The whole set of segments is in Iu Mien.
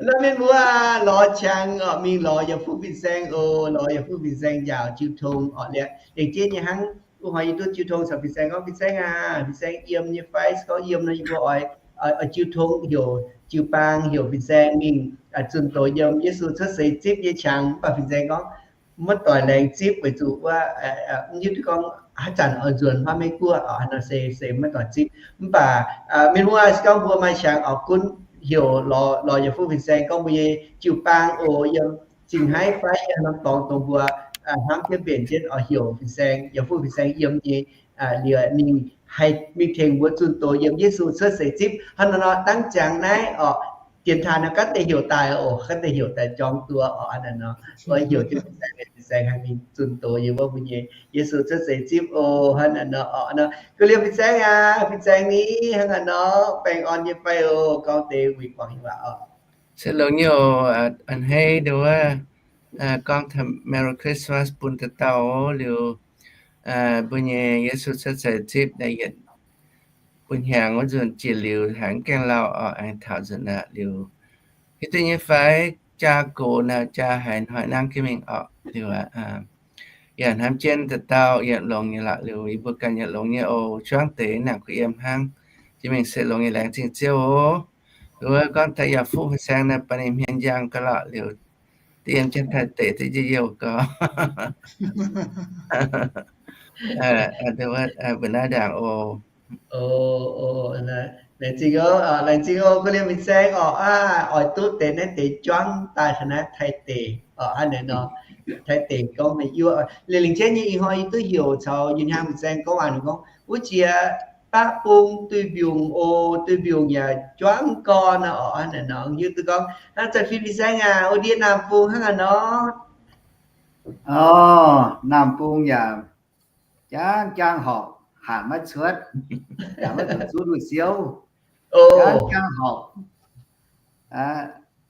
Naaiv mienh mbuo lorz qangx oc, mingh lorz yaac fuqv fin-saeng oc, lorz yaac fuqv fin-saeng njaaux jiu tong oc. Liuz, lengc jeiv nyei hnangv wuov hnoi yie duqv jiu tong caux fin-saeng gorngv, Fin-saeng aac, fin-saeng yiem nyei fai? Se gorngv yiem nor, yie mbuo oix, oix jiu tong heuc jiu-baang heuc fin-saeng mingh zunh doz yiem Yesu cuotv seix zipv nyei qangx. Mv baac fin-saeng gorngv, Maiv doic laengz zipv weic zuqc wuov, mv hiuv duqv gorngv haaix zanc oix nzuonx huaav Meiv Guoqv oc. Haaix nor se, se maiv doic zipv. Mv baac mienh muoz se gorngv mbuo maaih qangx oix gunv heuc lorz, lorz yaac fuqv fin-saeng gorngv mbuo nyei jiu-baang oc, yiem Zingh Haaix fai yiem norm dorngx dongh mbuo hnamv jienv mbenc jienv oix heuc fin-saeng, yaac fuqv fin-saeng yiem nyei, liuz ninh haih mingh tengx mbuo zunh doz yiem Yesu cuotv seix zipv. Hnangv naaiv nor, dangv ziangx naaiv oc, dienx taaih nor gaav deix heuc daaih oc, gaav deix heuc daaih jorm duqv oc. Hnangv naaiv nor, oix heuc jienv fin-saeng, fin-saeng haih mingh zunh doz yiem wuov mbuo nyei Yesu cuotv seix zipv oc. Hnangv naaiv nor oc, nor ga'liemh fin-saeng aac, fin-saeng ni, hnangv naaiv nor baengh orn nyei fai oc, gorngv deix wuic guangc nyei waac oc. Se longx nyei oc, a'hneiv nduov, gorngv Merry Christmas bun dauh dauh liuz, mbuo nyei Yesu cuotv seix zipv naaiv yietc bun hnyangx wuov nzunc jiex liuz haiz mv gaengh lauh oc, aengx taux nzunc aqv liuz. Hiuv duqv nyei fai, jaa gox naaic jaa haiz hnoi nangv jienv mingh oc. Liuz aqv, yaac hnamv jienv dauh dauh yaac longx nyei lorqc. Liuz yie mbuo ganh yaac longx nyei oc. Juangv deix nangc kuh yiem hnangv. Jiex mingh se longx nyei, laengz zingh Ziouv oc. Wuov gorngv taux yaac fuqv fin-saeng naaiv baac ninh hmien njang ga'lorqc liuz, da'yiem jienv Taiv deic duqv njien-youh gau. Mbuo naaiv ndaangc oc. Laengz zingh oc, laengz zingh oc, ga'liemh fin-saeng oc. Aa, oix duqv deix naaiv deix juangv daaih taux naaiv Taiv deic oc. Hnangv naaiv nor, Taiv deic gorngv meih yuoqv. Liuz lengc jeiv nyei ih hnoi yie duqv heuc caux Yunh Hiaang fin-saeng gorngv waac, ninh gorngv wuov jiex baqv bung duih mbiungc oc, duih mbiungc yaac juangv gorn nor oc. Hnangv naaiv nor hiuv duqv gorngv hnangv zanc fin fin-saeng aac, o ndie naamh bung hnangv haaix nor? Orv, naamh bung yaac jangv jangv horpc, hanc maiv cuotv, yaac maiv zuqc zuqv nduqc siouv. Jangv jangv horpc,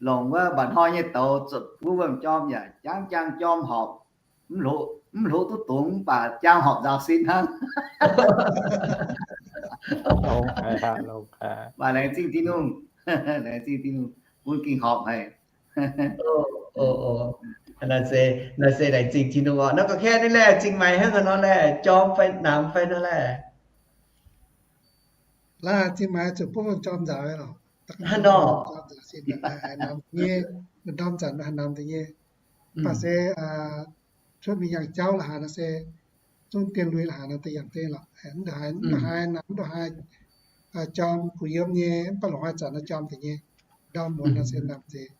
longc wuov mba'hnoi nyei douz zuotc wuov wuom-jorm yaac jangv jangv jorm horpc. Mv hlo duqv dungx, mv baac jangv horpc nzaaux sin hnangv. Mv baac laengz zingh Tin-Hungh, laengz zingh Tin-Hungh, bun ging horpc haic. Naaiv se laengz zingh Tin-Hungh oc. Naaiv ga'kaeqv ninh laeh zingh maaic hnangv haaix nor laeh, jorm fai namx fai nor laeh? Laaih zingh maaic zuqc bun jorm nzaaux lorqc. Hnangv nor. Haaix norm nyei, ndorm zanc haaix norm deix nyei. Mv baac se cuotv mingh yangh jauv la'haaix nor se, zungv dien lui la'haaix nor deix yangh deix lorqc. Mv ndongc haaix, mv ndongc haaix namx, mv ndongc haaix jorm kuh yiem nyei, mv baac longc haaix zanc nor jorm deix nyei. Ndorm muonz nor se namx deix.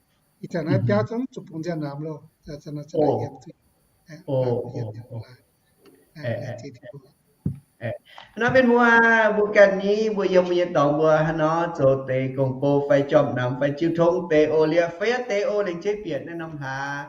Ih zanc naaiv biauv zungv zuqc bungx nzian namx loh. Nor mienh muoz, mbuo ganh nyei, mbuo yiem mbuo nyei dorngx mbuo hnangv nor zoux deix gong-bou fai jorm namx fai jiu tong deix oc, liepc fiev deix oc, lengc jeiv bieqc naaiv norm hlaax,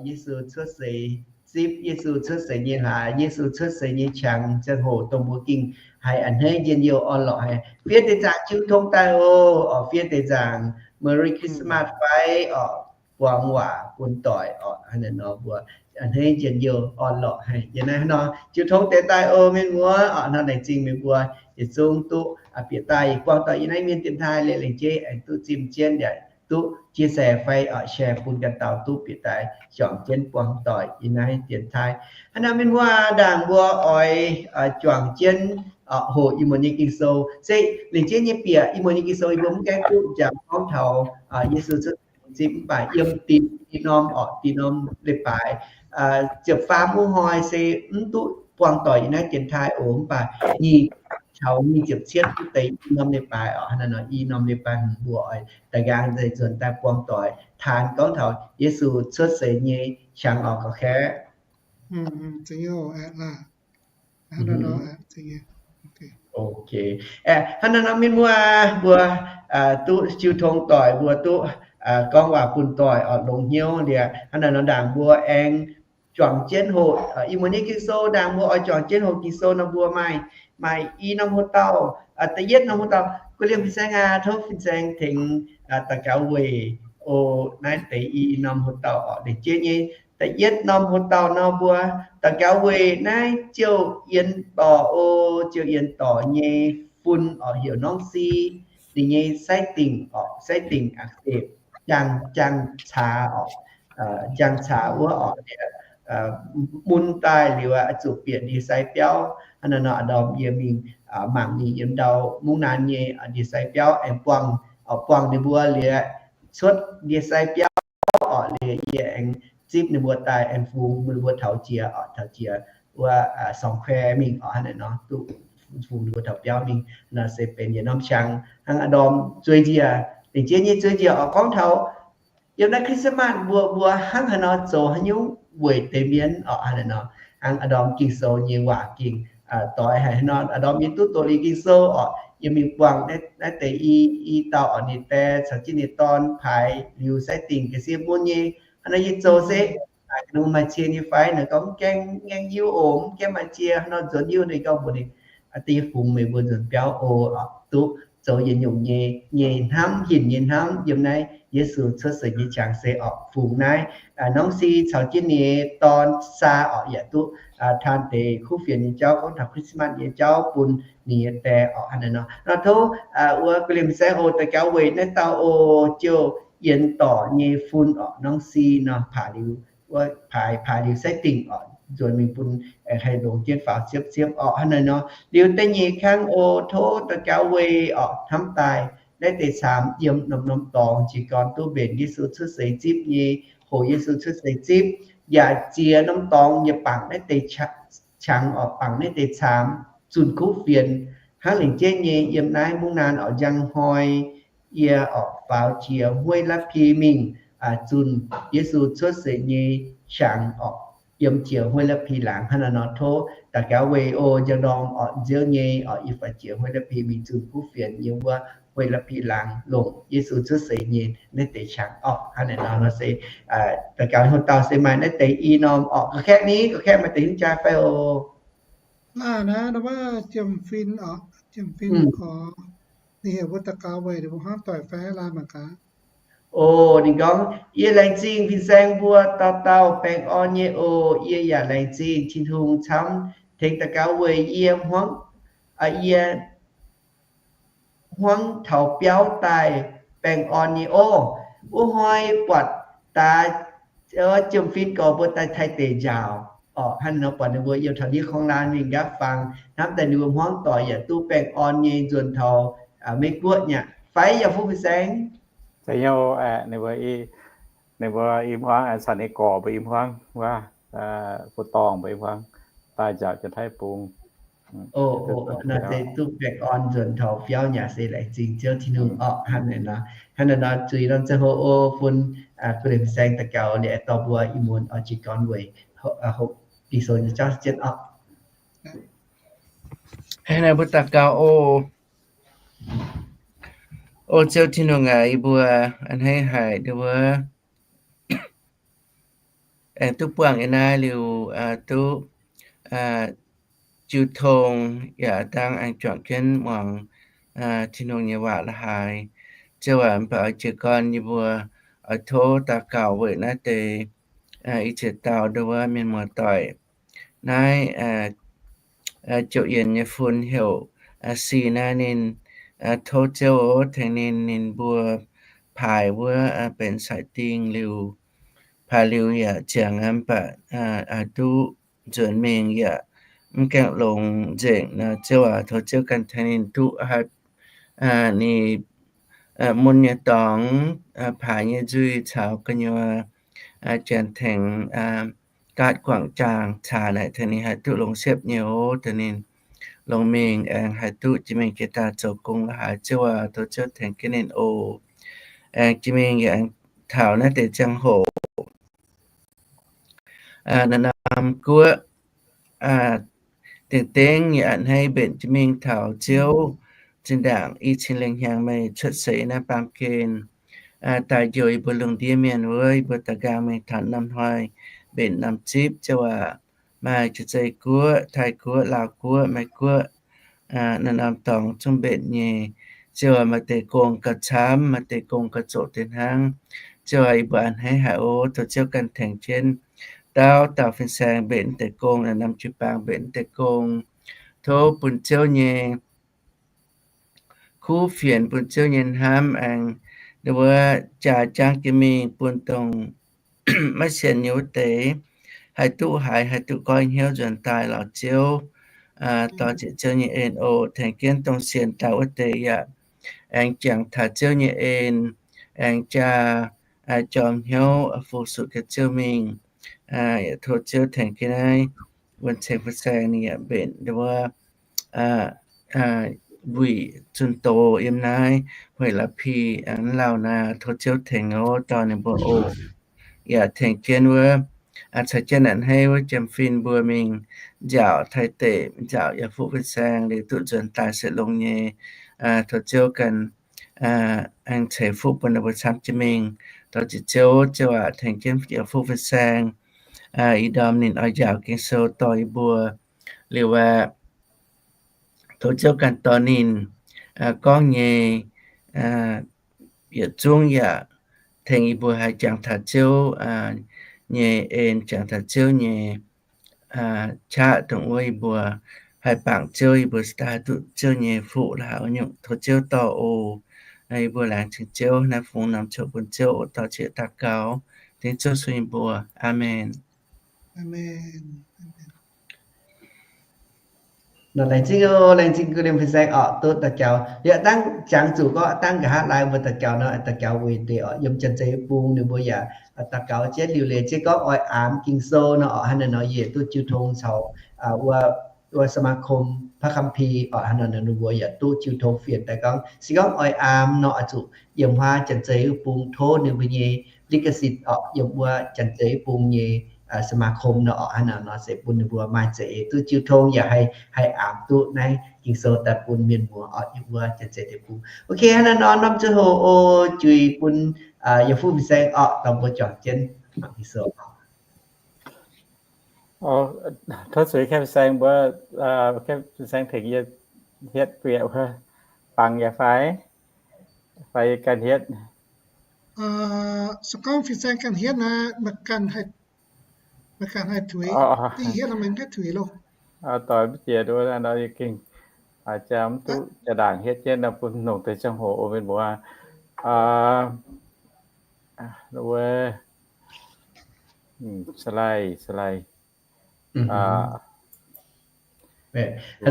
Yesu cuotv seix zipv, Yesu cuotv seix nyei hlaax, Yesu cuotv seix nyei qangx ziangh hoc dongh mbuo gengh haih a'hneiv njien-youh orn-lorqc haic. Fiev deix zaangc jiu tong daaih oc, oc, fiev deix zaangc Merry Christmas fai oc, buangh waac bun doic oc, hnangv naaiv nor mbuo a'hneiv njien-youh orn-lorqc haic. Yiem naaiv hnangv nor jiu tong deix daaih oc, mienh muoz oc, hnangv laengz zingh meih mbuo yietc zungv duqv bieqc daaih buangh doic yiem naaiv mienh dienx taaih liuz, lengc jeiv aengx duqv zimh jienv yaac duqv chia sẻ fai oc, share bun ganh dauh duqv bieqc daaih juangc jienv buangh doic yiem naaiv dienx taaih. Hnangv naaiv mienh muoz, ndaangc mbuo oix juangc jienv hoqc ih muonz nyei Ging-Sou. Se lengc jeiv nyei bieqc ih muonz nyei Ging-Sou yie mbuo mv gaengh duqv njaaux gorngv taux Yesu cuotv seix zipv, mv baac yiem dinh i norm oc, dinh norm leiz-baaix ziepc faam wuov hnoi se mv duqv buangh doic yiem naaiv dienx taaih oc, mv baac nyic, taux nyic ziepc cietv wuov deix i norm leiz-baaix oc. Hnangv naaiv nor i norm leiz-baaix hmz mbuo oix daaih nqaang nzunc daaih buangh doic taan gorngv taux Yesu cuotv seix nyei qangx oc, ga'kaeqv. Ok. Hnangv naaiv nor mienh muoz, mbuo duqv jiu tong doic, mbuo duqv gorngv waac bun doic oc, longx hnyouv liuz. Hnangv naaiv nor ndaangc mbuo aengx juangc jienv hoqc ih muonz nyei Ging-Sou. Ndaangc mbuo oix juangc jienv hoqc Ging-Sou nor mbuo maaih, maaih i norm hoc dauh. Da'yietv norm hoc dauh, guv liemh fin-saeng aac, tov fin-saeng tengx daux gaux weic oc. Naaiv deix i norm hoc dauh oc, lengc jeiv nyei da'yietv norm hoc dauh nor mbuo daux gaux weic naaiv Ziouv Yien Dorc oc. Ziouv Yien Dorc nyei fun oc, heuc Norm Si. ninh nyei sai dingc orqc, sai dingc อักเสบ, jang, jang caax orqc, jang caax wuov orqc, mun daaih liuz oix zuqc bieqc ndie-sai biauv. Hnangv naaiv nor, a'ndorm yie mingh mangc ninh yiem ndau mungv naanc nyei ndie-sai biauv, aengx buangh, buangh ninh mbuo liuz, cuotv ndie-sai biauv orqc liuz, yie aengx zipv ninh mbuo daaih aengx fungx ninh mbuo taux jiex orqc, taux jiex wuov สองแคว mingh orqc. Hnangv naaiv nor duqv fungx ninh mbuo taux biauv mingh. Nor se benx yietc norm qangx hnangv a'ndorm zueiz njiec, lengc jeiv nyei zueiz njiec orqc. Gorngv taux yiem naaiv Christmas mbuo, mbuo hnangv haaix nor zoux haaix nyungc weic deix mienh orqc. Hnangv naaiv nor, hnangv a'ndorm Ging-Sou nyei waac gengh doix haic. Hnangv nor a'ndorm yie duqv doqc liuz Ging-Sou orqc, yie mingh buangh naaiv deix i, i dauh orqc, ninh die caux jienv ninh dorn paaix liuz sai dingc ga'sie mun nyei. Hnangv nor yie zoux se, aa, ninh maaih cie nyei fai? Ninh gorngv, Mv gaengh, mv gaengh hiuv oc, mv gaengh maaih cie. Hnangv nor nzuonx hiuv, ninh gorngv mbuox ninh, Aa, deix fungx meih mbuo nzuonx biauv oc. Duqv zoux yietc nyungc nyei, nyei hnamv, hinc nyei hnamv yiem naaiv Yesu cuotv seix nyei qangx se orqc, fungx naaiv Norm Si caux jienv ninh nyei dorn Saa orqc yaac duqv taan deix kuv fienx nyei jauv, gorngv taux Christmas nyei jauv bun ninh nyei die orqc. Hnangv naaiv nor, nor tov wuov gu'liemh saeng oc, daux gaux weic naaiv dauh oc, ziouc yienx dorc nyei fun orqc, Norm Si nor, paaix liuz, wuov paaix, paaix liuz sai dingc orqc, nzuonx mingh bun haih longx jienv faaux siepv-siepv orqc. Hnangv naaiv nor, liuz da'nyeic kangv oc, tov daux gaux weic orqc, hnamv daaih naaiv deix caamx yiem norm-norm dorngx jiez gorn duqv mbenc Yesu cuotv seix zipv nyei, hoqc Yesu cuotv seix zipv, yaac ziex norm dorngx yaac bangc naaiv deix qangx orqc, bangc naaiv deix caamx zunh kuv fienx. Hnangv lengc jeiv nyei yiem naaiv mungv naanc orqc, njang hnoi yie orqc faaux jiex hueiv la'pih mingh zunh Yesu cuotv seix nyei qangx orqc, yiem jiex hueiv la'pih laangz. Hnangv naaiv nor tov daux gaux weic oc, njang ndorm orqc, nziouv nyei orqc, yie faaux jiex hueiv la'pih mingh zunh kuv fienx yiem wuov hueiv la'pih laangz longc Yesu cuotv seix nyei naaiv deix qangx orqc. Hnangv naaiv nor, nor se daux gaux hlo dauh se maaih naaiv deix i norm orqc. Ga'kaeqv ni, ga'kaeqv maaih deix hingv jaa fai oc? Laanh naaiv, naaiv wuov Jiem Fin orqc, Jiem Fin gorx, ninh heuc mbuo daux gaux weic ninh mbuo hnamv doic fai laanh mangc gaax. O, ninh gorngv, Yie laengz zingh fin-saeng mbuo dauh dauh baengh orn nyei oc. Yie yaac laengz zingh Tin-Hungh camv tengx daux gaux weic yie hmuangv, yie hmuangv taux biauv daaih baengh orn nyei oc. Wuov hnoi buatc daaix Jiem Fin gorx mbuo daaih Taiv deic njaaux orqc. Hnangv nor buatc ninh mbuo yiem taux ndiev korng-laanh mingh nqaapv fangx, hnamv daaih ninh mbuo hmuangv doic yaac duqv baengh orn nyei nzuonx taux Meiv Guoqv nyei aqv. Fai yaac fu fin-saeng? Ninh mbuo, ninh mbuo i hmuangv, caux ninh gorx mbuo i hmuangv wuov, fu-dorngh mbuo i hmuangv daaih njaaux jienv Taiv bung. Naaiv se duqv baengh orn nzuonx taux biauv nyei aqv, se laengz zingh Ziouv Tin-Hungh orqc. Hnangv naaiv nor, hnangv naaiv nor zuiz norm ziangh hoc oc, bun gu'liemh fin-saeng daux gaux liuz aengx dorh mbuo ih muonz oix jiez gorn weic hoqc Ging-Sou nyei jauv jienv orqc. Hnangv naaiv mbuo daux gaux oc. O Ziouv Tin-Hungh aac, yie mbuo a'hneiv haic nduov wuov, aengx duqv buangh yiem naaiv liuz, duqv jiu tong, yaac dangh aengx juangc jienv muangx Tin-Hungh nyei waac la'haaix. Ziouv aac, mv baac oix jiez gorn yie mbuo oix tov daux gaux weic naaiv deix i ziex dauh nduov wuov mienh muoz-doic. Naaiv Ziouv Yienx nyei fun heuc Si naaiv, ninh tov Ziouv oc tengx ninh, ninh mbuo paaix wuov benx sai dingh liuz, paaix liuz yaac ziangx mv baac haih duqv nzuonx mingh yaac mv gaengh longx nzengc nor, Ziouv aac, tov Ziouv ganh tengx ninh duqv haih, ninh mun nyei dorngx, paaix nyei nzuih caux gu'nyuoz janx tengx gaatv guangc jaang caax naaic tengx ninh haih duqv longx siepv nyei oc. Tengx ninh longx mingh aengx haih duqv jiex mingh jiex daaih zoux gong la'haaix, Ziouv aac, tov Ziouv tengx jienv ninh oc. Aengx jiex mingh yaac aengx taux naaiv deix ziangh hoc naaiv norm guoqv dengh dengv yaac a'hneiv mbenc jiex mingh taux Ziouv zinh ndaangc i cin lengh hnyangx meih cuotv seix naaiv baamh gen daaih njoux yie mbuo lungh ndiev mienh wuov, yie mbuo daaih nqaang mingh taux norm hnoi mbenc norm zipv, Ziouv aac, maaih Jiex Zei Guoqv, Taiv Guoqv, Laauv Guoqv, Meiv Guoqv, naaiv norm dorngx zungv mbenc nyei. Ziouv aac, maaih deix gong gauh camv, maaih deix gong gauh zoqc deix hnangv. Ziouv aac, yie mbuo a'hneiv haic oc. Tov Ziouv ganh tengx jienv dauh dauh fin-saeng mbenc deix gong, naaiv norm jiu-baang mbenc deix gong. Tov bun Ziouv nyei kuv fienx bun Ziouv nyei hnamv, aengx wuov jaax jangv jiex mingh bun dongh maiv sienx nyei wuov deix haih duqv haiz, haih duqv goiv hnyouv nzuonx daaih lorz Ziouv, dorh ziec Ziouv nyei en oc. Tengx jienv dongh sienx daaih wuov deix yaac aengx jangx taux Ziouv nyei en, aengx jaa jorm hnyouv fu-sux ganh Ziouv mingh. Yaac tov Ziouv tengx jienv naaiv wuonh ceng fin-saeng ninh yaac mbenc wuov wuic zunh doz yiem naaiv Huey La'pi lauh naaiv, tov Ziouv tengx oc, dorh ninh mbuo oc. Yaac tengx jienv wuov caux jienv naaic hneiv wuov jiem-fin mbuo mingh nziaauc Taiv deic, nziaauc yaac fuqv fin-saeng liuz duqv nzuonx daaih se longx nyei. Tov Ziouv ganh aengx ceix fuqv bun ninh mbuo camv jienv mingh. Dorh ziec Ziouv, Ziouv aac, tengx jienv yaac fuqv fin-saeng ih ndorm ninh oix njaaux Ging-Sou dorh yie mbuo liuz aqv. Tov Ziouv ganh dorh ninh gorngv nyei yietc zungv yaac tengx yie mbuo haih jangx taux Ziouv nyei en, jangx taux Ziouv nyei qaqv, dongh wuov yie mbuo haih bangc Ziouv, yie mbuo cingx daaih haih duqv Ziouv nyei fuqv la'haux nyungc. Tov Ziouv dorh oc. Yie mbuo laengz zingh Ziouv. Naaiv fungx norm coqv bun Ziouv oc, dorh qiex daux gaux, dengv Ziouv sueih yie mbuo. Aamen. Laengz zingh oc, laengz zingh gux liemh fin-saeng orqc, duqv daux gaux. Liuz dangh jangx zuqc gorngv dangh nqa'haav laai mbuo daux gaux nor, daux gaux weic deix orqc, yiem janx-zei bung ninh mbuo yaac daux gaux jienv liuc leiz jienv gorngv oix aamx Ging-Sou nor orqc, hnangv naaiv nor yie duqv jiu tong caux wuov สมาคมพระคัมภีร์ orqc, hnangv naaiv nor ninh mbuo yaac duqv jiu tong fienx daaih gorngv se gorngv oix aamx nor oix zuqc yiem wuov janx-zei bung tov ninh mbuo nyei ลิขสิทธิ์ orqc, yiem wuov janx-zei bung nyei สมาคม nor orqc, hnangv naaiv nor se bun ninh mbuo maaih za'eix duqv jiu tong yaac haih, haih aamx duqv naaiv Ging-Sou daaih bun mienh muoz orqc, yiem wuov janx-zei deic-bung. Ok, hnangv naaiv nor norm ziangh hoc oc, juix bun yie fuqv fin-saeng orqc, dorh mbuo juangc jienv mangc Ging-Sou. Tov zuiz kaeqv fin-saeng mbuo, kaeqv fin-saeng tengx yie hietv bieqc wuov bangc yaac fai, fai yie ganh hietv. Se gorngv fin-saeng ganh hietv naaic, meih ganh haih tuix. Dingh hietv nor meih haih tuix loh. Doix mv jiex nduov nor yie gengh jaa mv duqv jaa-ndaangc hietv jienv nor bun longc deix ziangh hoc oc mienh muoz. Wuov, slide, slide. Hnangv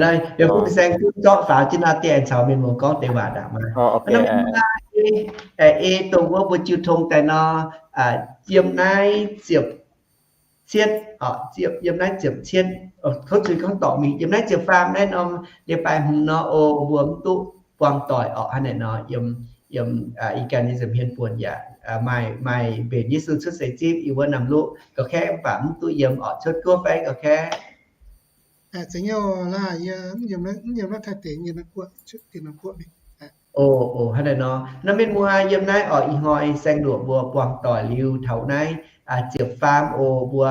naaiv, yie fuqv fin-saeng duqv zorqv faaux jienv nor, deix aengx caux mienh muoz gorngv deix waac ndaangc maah. Hnangv naaiv mienh muoz, ei dongh wuov mbuo jiu tong daaih nor, yiem naaiv ziepc cietv, yiem naaiv ziepc cietv, tov zuiz gorngv dorngc mingh, yiem naaiv ziepc faam naaiv norm leiz-baaix hmz nor oc, mbuo mv duqv buangh doic orqc. Hnangv naaiv nor yiem, yiem ih ganh nyei nza'hmien buonc yaac maaih, maaih mbenc Yesu cuotv seix zipv yiem wuov Namluqv ga'kaeqv, mv baac mv duqv yiem orqc, cuotv guoqv fai ga'kaeqv. Zeiz nyei laaih, yie mv yiem naaiv Taiv deic, yiem naaiv guoqv, cuotv dinh norm guoqv mingh. Oc, hnangv naaiv nor, naaiv mienh muoz yiem naaiv orqc, ih hnoi saeng-luoqc mbuo buangh doic liuz taux naaiv ziepc faam oc, mbuo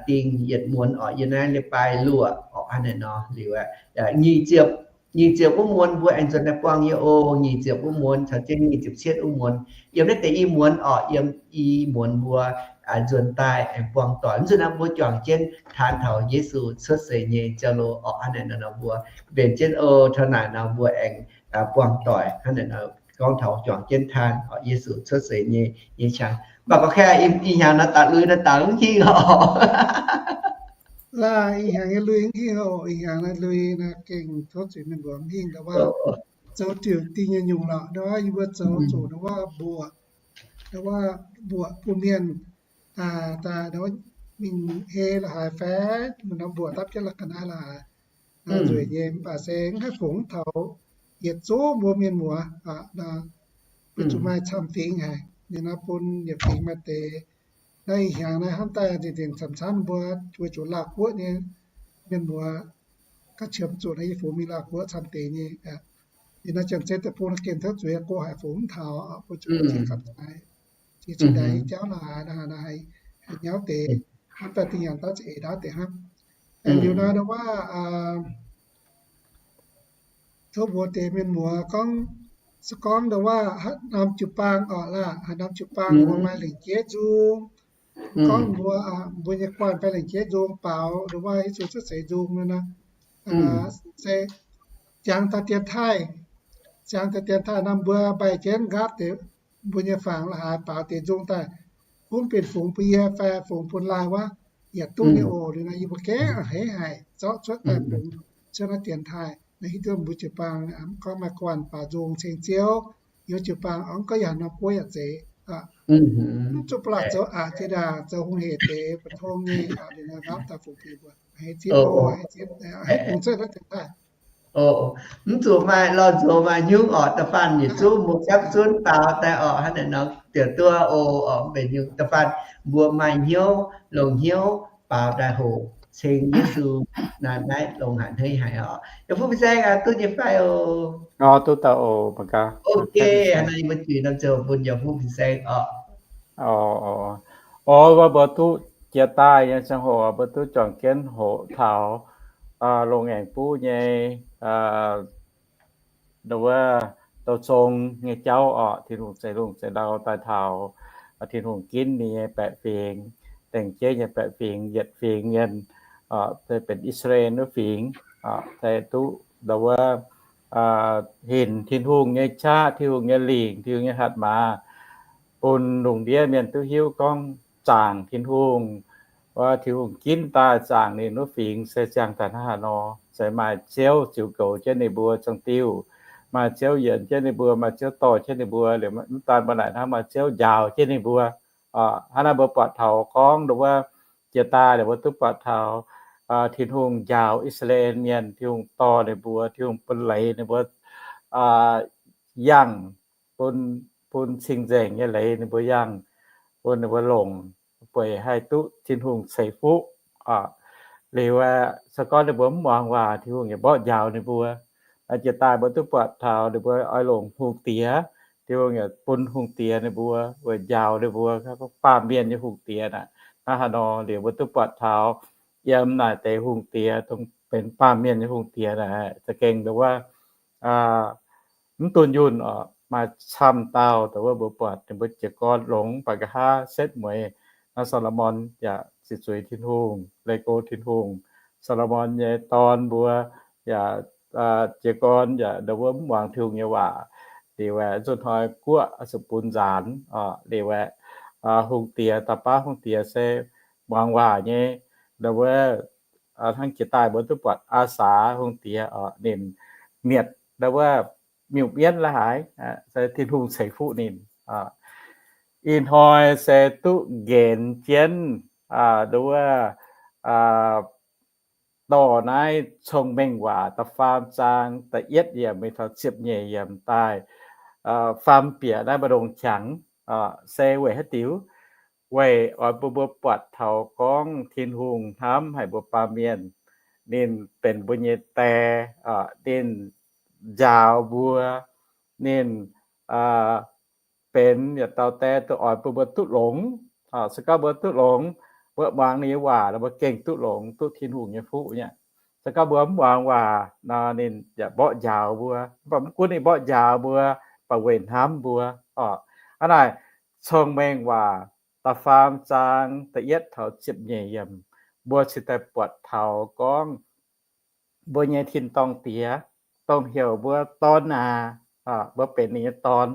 dingh yietc muonz orqc, yiem naaiv leiz-baaix luoqc orqc, hnangv naaiv nor liuz, nyic ziepc, nyic ziepc wuov muonz mbuo aengx nzuonx daaih buangh yie oc, nyic ziepc wuov muonz caux jienv nyic ziepc cietv wuov muonz, yiem naaiv deix i muonz orqc, yiem i muonz mbuo nzuonx daaih aengx buangh doic. Mv nzunc naaiv mbuo juangc jienv taan taux Yesu cuotv seix nyei jauv-louh orqc, hnangv naaiv nor mbuo mbenc jienv oc. Taux naaic nor mbuo aengx buangh doic hnangv naaiv nor, gorngv taux juangc jienv taan orqc, Yesu cuotv seix nyei, nyei qangx. Mv baac gorngv kaaix ih hnyangx naaiv daaih lui naaiv daaih mv hingh oc. Laaih ih hnyangx nyei lui mv hingh oc. Ih hnyangx naaiv lui naaiv gengh tov zuiz mienh mbuo mv hingh, ndau wuov zoux diuc dingh nyei nyungc lorqc. Ndau wuov yie mbuo zoux zuqc ndau wuov mbuoqc, ndau wuov mbuoqc bun mienh daaih ndau wuov mingh hei la'haaix fai, ndau mbuoqc dapv jienv la'ga'naaiv la'haaix nzueic nyei. Mv baac se mv haih fungx taux yietc zungv mbuo mienh muoz aqv. Mbuo zuqc maaih camv fingx haic. Ninh nor bun yietc fingx maaih deix. Naaiv ih hnyangx naaiv hnamv daaih nzengc nzengc camv camv mbuo weic zuqc Laauh Guoqv nyei mienh muoz gauh qiemx zuqc naaiv yie fungx mingh Laauh Guoqv camv deix nyei. Ninh nor janx-zei deic-bung naaiv gengh tov zuiz go haic fungx mv taux, mbuo zuqc ziex gamh ziex ndaix jauv la'haaix, la'haaix haih nyauv deix hnamv daaih dingh nyanc ndauv za'eix ndaauv deix hnangv. Liuz nor ndau wuov tov mbuox deix mienh muoz gorngv, se gorngv ndau wuov haaix norm jiu-baang orqc laah, haaix norm jiu-baang mbuo maaih lengc jeiv nzung, gorngv mbuo, mbuo nyei guanh fai lengc jeiv nzung baaux ndau wuov Yesu cuotv seix nzung nor, se jangx taux dienx taaih, Ziangh daaih dienx taaih nor mbuo mbaih jienv nqaapv deix mbuo nyei fangx la'haaix baaux deix nzung daaih, gunv bienh fungx bun yie fai fungx bun laai wuov, yietc duqv nyei oc. Liuz nor yie mbuo gengh a'hneiv haic zorqv cuotv daaih fungx cuotv naaiv dienx taaih. Naaiv hiuv duqv mbuo jiu-baang mv gorngv maaih guanh baaux nzung ceng Ziouv, yiem jiu-baang mv gorngv yaac norm guoqv yaac zeiz, mv zuqc ba'laqc zoux aqc jiex ndaangc zoux hungh hec deix mbu'ndongx nyei, liuz nor nqaapv daaih fungx bun mbuo. A'hneiv zipv oc, a'hneiv zipv, a'hneiv fungx cuotv naaiv dienx taaih. Mv zuqc maaih lorh nzuonx maaih hnyouv orqc, da'faanh yietc zungv mbuo gapv zunv baaux daaih orqc, hnangv naaiv nor diuc duqv oc. Orqc, mv benx hnyouv, da'faanh mbuo maaih hnyouv, longc hnyouv baaux daaih hoqc ceng Yesu, naaiv longx haic a'hneiv haic orqc. Yaac fuqv fin-saeng aqv, duqv nyei fai oc? Duqv dauh oc, mangc gaax. Ok, hnangv naaiv yie mbuo juix norm ziangh hoc bun yaac fuqv fin-saeng orqc. Orqc, orqc, mbuo duqv jiex daaih nyei ziangh hoc mbuo duqv juangc jienv hoqc taux longx aengx buv nyei, wuov, douz zong nyei jauv orqc. Tin-Hungh zeix lungh zeix ndau daaih taux Tin-Hungh ginv ninh nyei baeqc fingx, dengh jeiv nyei baeqc fingx, yietc fingx mienh, benx I^saa^laa^en wuov fingx, se duqv ndau wuov hinc Tin-Hungh nyei qaqv, Tin-Hungh nyei lingc, Tin-Hungh nyei hatc maaz, bun lungh ndiev mienh duqv hiuv gorngv zaangc Tin-Hungh, wuov Tin-Hungh ginv daaih zaangc ninh wuov fingx se ziangh daaih hnangv haaix nor, se maaih Ziouv ziux goux jienv ninh mbuo ziangh diuh, maaih Ziouv yienx jienv ninh mbuo, maaih Ziouv dorh jienv ninh mbuo. Liuz mv daan mbuo naaic hnangv, maaih Ziouv njaaux jienv ninh mbuo. Hnangv naaiv mbuo buatc taux gorngv ndau wuov jiex daaih liuz mbuo duqv buatc taux Tin-Hungh njaaux I^saa^laa^en mienh, Tin-Hungh dorh ninh mbuo, Tin-Hungh bun leiz ninh mbuo, yangh, bun, bun cing-nzengc nyei leiz ninh mbuo yangh, bun ninh mbuo longc, bueix haih duqv Tin-Hungh ceix fuqv. Liuz aeqv, se gorngv ninh mbuo mv muangx waac, Tin-Hungh yaac mborqv njaaux ninh mbuo. Jiex daaih mbuo duqv buatc taux ninh mbuo oix longc hungh diex, Tin-Hungh yaac bun hungh diex ninh mbuo weic njaaux ninh mbuo, baamh mienh nyei hungh diex naaic. Hnangv haaix nor liuz mbuo duqv buatc taux yiem naaic deix hungh diex dongh benx baamh mienh nyei hungh diex naaic za'gengh ndau wuov mv dunh yunh oc. Maaih camv dauh ndau wuov mbuo buatc ninh mbuo jiez gorn longx, baac nqa'haav setv mueiz. Naaiv Saa^lo^morn yaac ziqc zuiz Tin-Hungh, leih go Tin-Hungh. Saa^lo^morn nyei dorn mbuo yaac jiez gorn yaac ndau wuov mv muangx Tin-Hungh nyei waac. Liuz aeqv, nzunc hnoi guoqv zuqc bun nzaanx. Liuz aeqv, hungh diex, da'baav hungh diex se muangx waac nyei. Ndau wuov hnangv jiex daaih mbuo duqv buatc Aa^saa hungh diex, ninh mietc ndau wuov miuc-mienv la'haaix, se Tin-Hungh ceix fuqv ninh. Ih hnoi se duqv nqenx jienv ndau wuov dorh naaiv Cong-Mengh Waac da'faam zaang da'yietv yiemc mingh taux ziepc nyeic yiemc daaih faam bieqc naaiv mbu'ndongx qangx, se weic haaix diuc? Weic oix bun mbuo buatc taux gorngv Tin-Hungh hnamv haic mbuo baamh mienh. Ninh benx mbuo nyei Die, ninh njaaux mbuo, ninh benx yietc dauh Die duqv oix bun mbuo duqv longx. Se gorngv mbuo duqv longx, mbuo muangx ninh nyei waac nor, mbuo gengh duqv longx, duqv Tin-Hungh nyei fuqv nyei. Se gorngv mbuo mv muangx waac nor, ninh yaac mborqv njaaux mbuo. Mv baac mv gunv ninh mborqv njaaux mbuo, mv baac weic hnamv mbuo oc. Hnangv naaic, Cong-Mengh Waac da'faam zaang da'yietv taux ziepc nyeic yiemc, mbuo cingx daaih buatc taux gorngv mbuo nyei tin-dorngh Diex, dongh heuc mbuo dorn aac, mbuo benx ninh nyei dorn,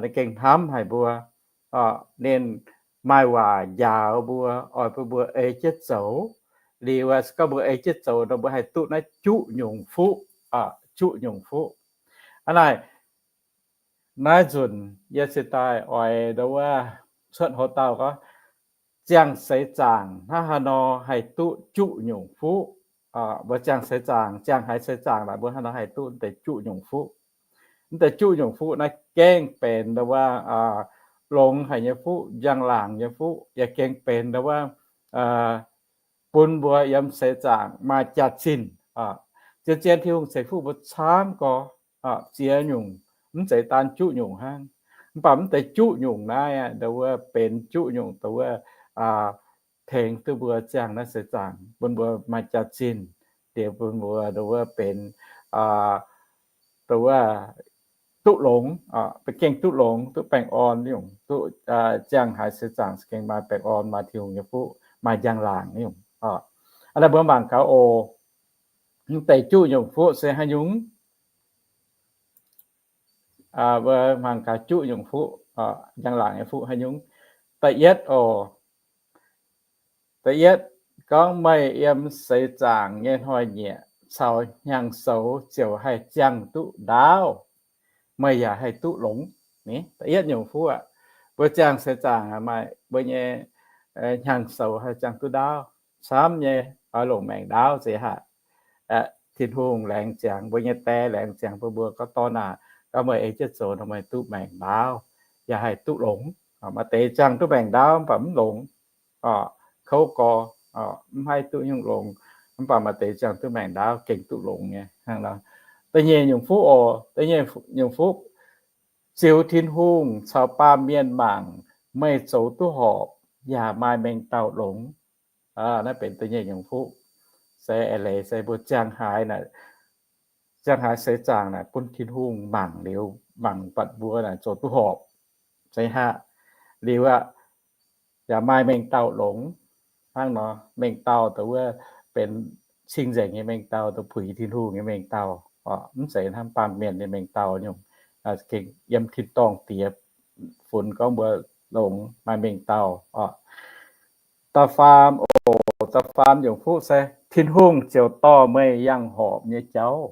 ninh gengh hnamv haic mbuo. Ninh maaih waac njaaux mbuo, oix bun mbuo ei jienv zoux. Liuz se gorngv mbuo ei jienv zoux nor, mbuo haih duqv naaiv juqv nyungc fuqv, juqv nyungc fuqv. Hnangv naaic, naaiv nzunc yie cingx daaih oix ndau wuov cuotv hoz dauh gorngv, ziangh seix zaangc hnangv haaix nor haih duqv juqv nyungc fuqv. Mbuo ziangh seix zaangc, ziangh haaix seix zaangc naaic mbuo hnangv haaix nor haih duqv deix juqv nyungc fuqv. Mv deix juqv nyungc fuqv naaiv gengh benx ndau wuov longx haic nyei fuqv, njang-laangc nyei fuqv, yaac gengh benx ndau wuov bun mbuo yiem seix zaangc maaih jaax-zinh. Zien-zien Tin-Hungh ceix fuqv mbuo camv gorx, ziex nyungc, mv zeiz daan juqv nyungc hnangv. Mv baac mv deix juqv nyungc naaiv ndau wuov benx juqv nyungc ndau wuov tengx duqv mbuo ziangh naaiv seix zaangc, bun mbuo maaih jaax-zinh, diex bun mbuo ndau wuov benx ndau wuov duqv longx, gengh duqv longx, duqv baengh orn nyungc, duqv ziangh haaix seix zaangc gengh maaih baengh orn, maaih Tin-Hungh nyei fuqv, maaih njang-laangc nyungc. Aa, naaiv mbuo mangc gaax oc. Mv deix juqv nyungc fuqv se haaix nyungc? Mbuo mangc gaax juqv nyungc fuqv, njang-laangc nyei fuqv haaix nyungc. Da'yietv oc, da'yietv gorngv meih yiem seix zaangc nyei hnoi-nyieqc caux hnyangx-soux ziouc haih ziangh duqv ndaauv, meih yaac haih duqv longx. Da'yietv nyungc fuqv aqv, mbuo ziangh seix zaangc maaih mbuo nyei hnyangx-soux haih ziangh duqv ndaauv. Camv nyei, oix longc maengc ndaauv zeiz haic. Tin-Hungh laengz ziangx, mbuo nyei die laengz ziangx bun mbuo gorngv dorn aah, gorngv meih ei jienv zoux nor meih duqv maengc ndaauv, yaac haih duqv longx. Maaih deix ziangh duqv maengc ndaauv mv baac mv longx, kouv gorx, mv haih duqv nyungc longx. Mv baac maaih deix ziangh duqv maengc ndaauv gengh duqv longx nyei. Hnangv nor, da'nyeic nyungc fuqv oc, da'nyeic nyungc fuqv, ziux Tin-Hungh caux baamh mienh mangc, meih zoux duqv horpc yaac maaih mengh dauh longx. Naaiv benx da'nyeic nyungc fuqv. Se eix leiz se mbuo ziangh haaix, ziangh haaix seix zaangc naaic bun Tin-Hungh mangc liuz, mangc buatc mbuo naaic zoux duqv horpc, se haic liuz aqv, yaac maaih mengh dauh longx. Hnangv nor, mengh dauh dongh wuov benx cing-nzengc nyei mengh dauh, dongh puix Tin-Hungh nyei mengh dauh, mv zeiz hnangv baamh mienh nyei mengh dauh nyungc. Gengh yiem tin-dorngh diex funx gorngv mbuo longx maaih mengh dauh oc. Da'faam oc, da'faam nyungc fuqv se Tin-Hungh ziouc dorh meih yangh horpc nyei jauv.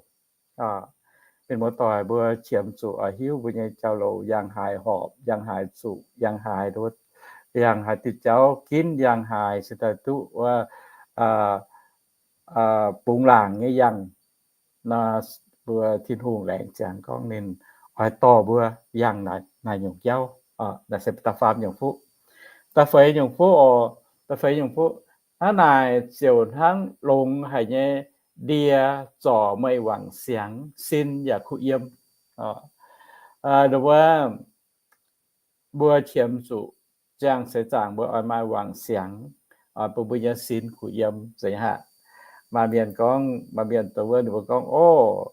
Mienh muoz-doic, mbuo qiemx zuqc oix hiuv mbuo nyei jauv-louc yangh haaix horpc, yangh haaix zuqc, yangh haaix, yangh haaix diuh jauv ginv, yangh haaix se daaih duqv wuov bungx laangc nyei yangh. Mbuo Tin-Hungh laengz ziangx gorngv ninh oix dorh mbuo yangh naaic nyungc jauv. Naaiv se da'faam nyungc fuqv. Da'feix nyungc fuqv oc, da'feix nyungc fuqv, hnangv naaic ziouc hnangv longx haic nyei ndie zorc meih wangc siangx, sin yaac kuh yiem. Wuov, mbuo qiemx zuqc ziangh seix zaangc mbuo oix maaih wangc siangx, bun mbuo nyei sin kuh yiem zeiz haic. Maaih mienh gorngv, maaih mienh dongh wuov ninh mbuo gorngv, Ov,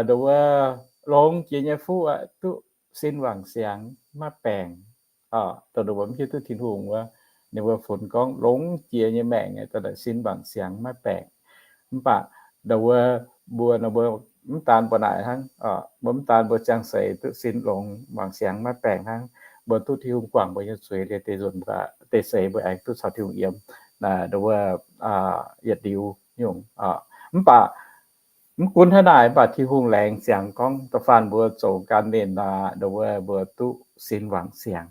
dongh wuov longx jiex nyei fuqv aqv, duqv sin wangc siangx maiv baengc. Dongh ninh mbuo mv hiuv duqv Tin-Hungh wuov, ninh mbuo funx gorngv longx jiex nyei maengc dongh naaic sin wangc siangx maiv baengc. Mv baac dongh wuov mbuo, mbuo mv daan mbuo naaic hnangv, mbuo mv daan mbuo ziangh seix duqv sin longx wangc siangx maiv baengc hnangv, mbuo duqv Tin-Hungh guangc mbuo nyei zuiz liuz deix nzunc, deix seix mbuo aengx duqv caux Tin-Hungh yiem, dongh wuov yietc liuz nyungc. Mv baac mv gunv hnangv naaic, mv baac Tin-Hungh laengz ziangx gorngv da'faanh mbuo zoux gan ninh, dongh wuov mbuo duqv sin wangc siangx,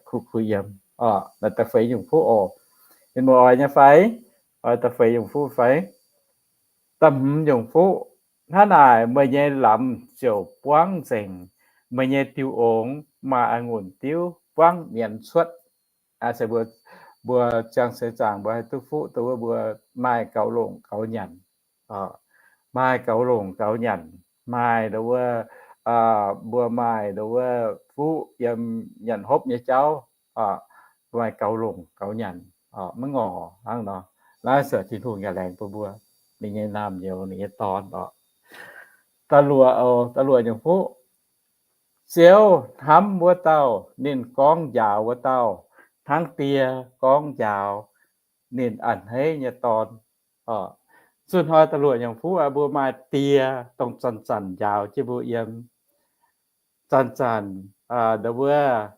kuh, kuh yiem. Naaiv da'feix nyungc fuqv oc. Ninh mbuo oix nyei fai? Oix da'feix nyungc fuqv fai? Da'hmz nyungc fuqv, hnangv naaic meih nyei lamz ziouc buangv nzengc, meih nyei diuh ongx maaih a'ngunc diuv buangv mienz cuotv. Se mbuo, mbuo ziangh seix zaangc mbuo haih duqv fuqv dongh wuov mbuo maaih gaux longc gaux nyanc, maaih gaux longc gaux nyanc, maaih dongh wuov, mbuo maaih dongh wuov fuqv yiem nyanc hopv nyei jauv, maaih gaux longc gaux nyanc, maiv ngorc hnangv nor. Naaiv se Tin-Hungh yaac laengz bun mbuo, ninh nyei naamh nyouz, ninh nyei dorn oc. Da'luoqc, da'luoqc nyungc fuqv, Ziouv hnamv wuov dauh, ninh gorngv njaaux wuov dauh, hnangv die gorngv njaaux ninh a'hneiv nyei dorn. Zunh hnoi da'luoqc nyungc fuqv aqv, mbuo maaih die dongh zanc-zanc njaaux jienv mbuo yiem, zanc-zanc dongh wuov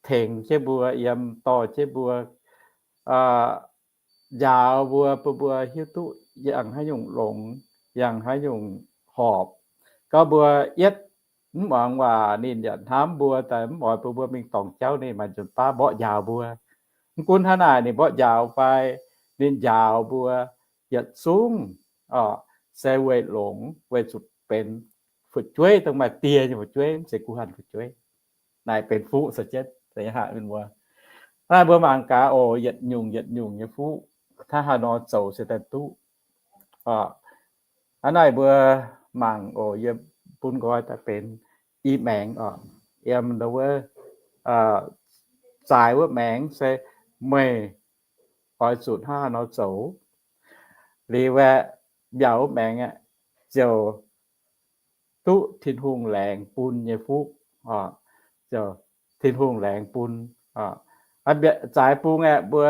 tengx jienv mbuo yiem, dorh jienv mbuo, njaaux mbuo, bun mbuo hiuv duqv yangh haaix nyungc longx, yangh haaix nyungc horpc. Gorngv mbuo yietv mv muangx waac, ninh yaac hnamv mbuo daaih, mv oix bun mbuo mingh dorngc jauv, ninh maaih nzunc baav mborqv njaaux mbuo. Mv gunv hnangv naaic ninh mborqv njaaux fai, ninh njaaux mbuo yietc zungv se weic longx, weic zuqc benx fu'jueiv, dongh maaih die nyei fu'jueiv, mv zeiz guh hanh fu'jueiv. Naaic benx fuqv se jienv. Naaiv mbuo mangc gaax oc, yietc nyungc yietc nyungc nyei fuqv hnangv haaix nor zoux se daaih duqv. Hnangv naaiv mbuo mangc oc, yie bun nqoi daaih benx i maengx oc. Yiem wuov zaaix wuov maengx se meih oix zuqc hnangv haaix nor zoux. Liuz aeqv, mbiaauc wuov maengx aeqv, ziouc duqv Tin-Hungh laengz bun nyei fuqv. Tin-Hungh laengz bun. Zaaix bung aeqv, mbuo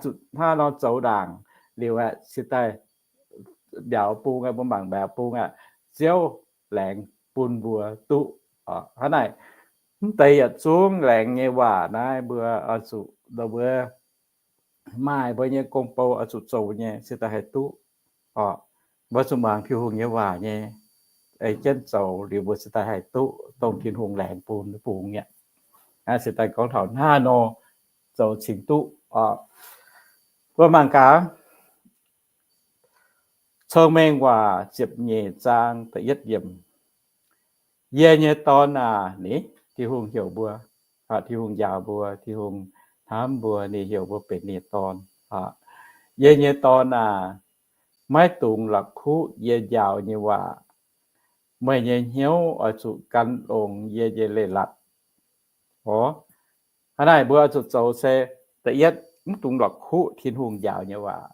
zuqc hnangv haaix nor zoux ndaangc. Liuz aeqv, se daaih mbiaauc bung aeqv, mbuo mangc mbiaauc bung aeqv, Ziouv laengz bun mbuo duqv Hnangv naaic, mv deix yietc zungv laengz nyei waac naaiv mbuo oix zuqc, mbuo maaih mbuo nyei gong-bou oix zuqc zoux nyei se daaih haih duqv. Mbuo zuqc muangx Tin-Hungh nyei waac nyei, ei jienv zoux liuz mbuo se daaih haih duqv dongh Tin-Hungh laengz bun bungx mi'aqv. Se daaih gorngv taux naaiv nor, zoux cingx duqv. Mbuo mangc gaax, Cong-Mengh Waac ziepc nyeic zaang da'yietv yiemc, Yie nyei dorn aac, ni, Tin-Hungh heuc mbuo, Tin-Hungh njaaux mbuo, Tin-Hungh hnamv mbuo, ninh heuc mbuo benx ninh nyei dorn. Yie nyei dorn aac, maiv dungx la'kuqv yie njaaux nyei waac. Meih nyei hnyouv oix zuqc gan longx yie nyei leiz-latc. Hnangv naaic mbuo oix zuqc zoux se, da'yietv, mv dungx la'kuqv Tin-Hungh njaaux nyei waac,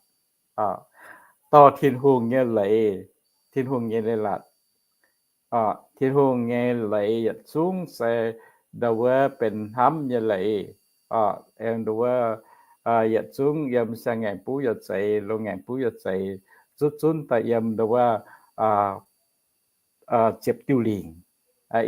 dorh Tin-Hungh nyei leiz, Tin-Hungh nyei leiz-latc. Tin-Hungh nyei leiz yietc zungv se ndau wuov benx hnamv nyei leiz. Aengx ndau wuov yietc zungv yiem siang-ngaengc buv yaac zeiz, loz-ngaengc buv yaac zeiz, zuqc zunv daaih yiem ndau wuov ziepc diuh lingc.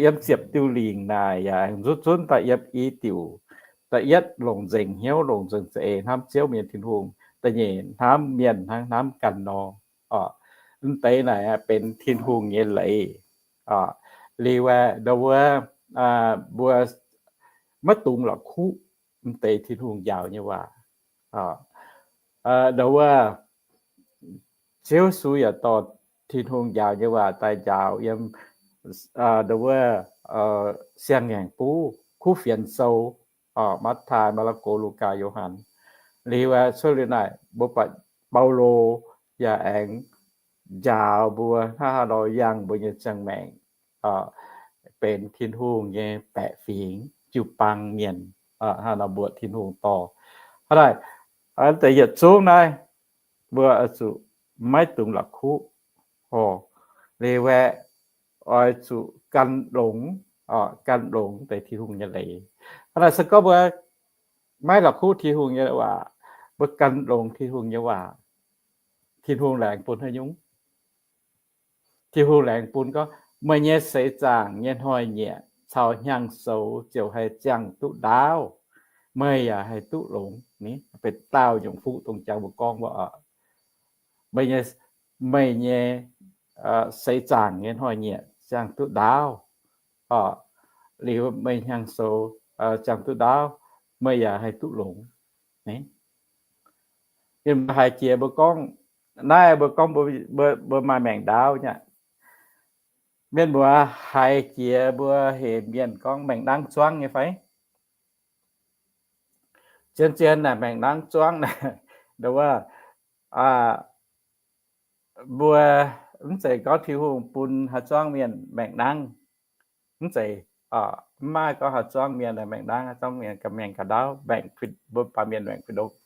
Yiem ziepc diuh lingc naaic yaac aengx zuqc zunv daaih yiem i diuc. Da'yietv, longc nzengc hnyouv, longc nzengc za'eix hnamv Ziouv mienh Tin-Hungh. Da'nyeic, hnamv mienh hnangv hnamv ganh nor. Mv deix naaic benx Tin-Hungh nyei leiz. Liuz aeqv, ndau wuov maiv dungx la'kuqv mv deix Tin-Hungh njaaux nyei waac. Ndau wuov Ziouv Yesu yaac dorh Tin-Hungh njaaux nyei waac daaih njaaux yiem ndau wuov siang-ngaengc buv, kuv fienx sou, Matv^taai, Maa^la'go, Lugaa, Yo^han. Liuz aeqv, cuotv liuz naaic mbuo buatc Baulo yaac aengx njaaux mbuo hnangv haaix nor yangh mbuo nyei ziangh maengc benx Tin-Hungh nyei baeqc fingx, jiu-baang mienh, hnangv nor mbuoqc Tin-Hungh dorh. Hnangv naaic, deix yietc zungv naaiv mbuo oix zuqc maiv dungx la'kuqv. Liuz aeqv, oix zuqc gan longx, gan longx deix Tin-Hungh nyei leiz. Hnangv naaic se gorngv mbuo maiv la'kuqv Tin-Hungh nyei waac, mbuo gan longx Tin-Hungh nyei waac, Tin-Hungh laengz bun haaix nyungc? Tin-Hungh laengz bun gorngv, meih nyei seix zaangc nyei hnoi-nyieqc caux hnyangx-soux ziouc haih ziangh duqv ndaauv, meih yaac haih duqv longx. Ni, benx daauh nyungc fuqv dongh jangx mbuo gorngv mbuo oc. Meih nyei, meih nyei seix zaangc nyei hnoi-nyieqc ziangh duqv ndaauv, liuz meih hnyangx-soux ziangh duqv ndaauv, meih yaac haih duqv longx. Mienh mbuo haiz jiex mbuo gorngv, naaiv mbuo gorngv mbuo maaih maengc ndaauv nyei. Mienh mbuo haiz jiex mbuo hemx mienh gorngv maengc nangv zuangv nyei fai? Zien-zien naaic maengc nangv zuangv naaic, ndau wuov, mbuo mv zeiz gorngv Tin-Hungh bun haaix zuangv mienh maengc nangv. Mv zeiz, mv maaih gorngv haaix zuangv mienh maengc nangv, haaix zuangv mienh ganh maengc ganh ndaauv, maengc, mbuo baamh mienh maengc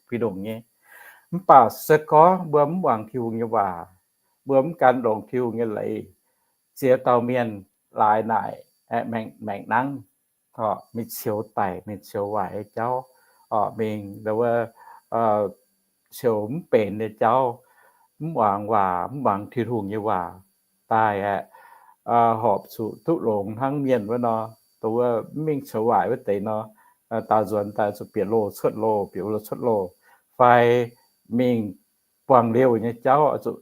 fih ndongc nyei. Mv baac se gorngv mbuo mv muangx Tin-Hungh nyei waac, mbuo mv gan longx Tin-Hungh nyei leiz, ziex dauh mienh laaix naaic maengc nangv, mingh ceux daic, mingh ceux waaic nyei jauv, mingh ndau wuov ceux mv benx nyei jauv, mv muangx waac, mv muangx Tin-Hungh nyei waac daaih aeqv, horpc zuqc duqv longx hnangv mienh wuov nor, ndau wuov mv mingh ceux waaic wuov deix nor, daaux nzuonx daaih zuqc bieqc loh cuotv loh, bieqc loh cuotv loh, fai mingh buangh liouh nyei jauv, zuqc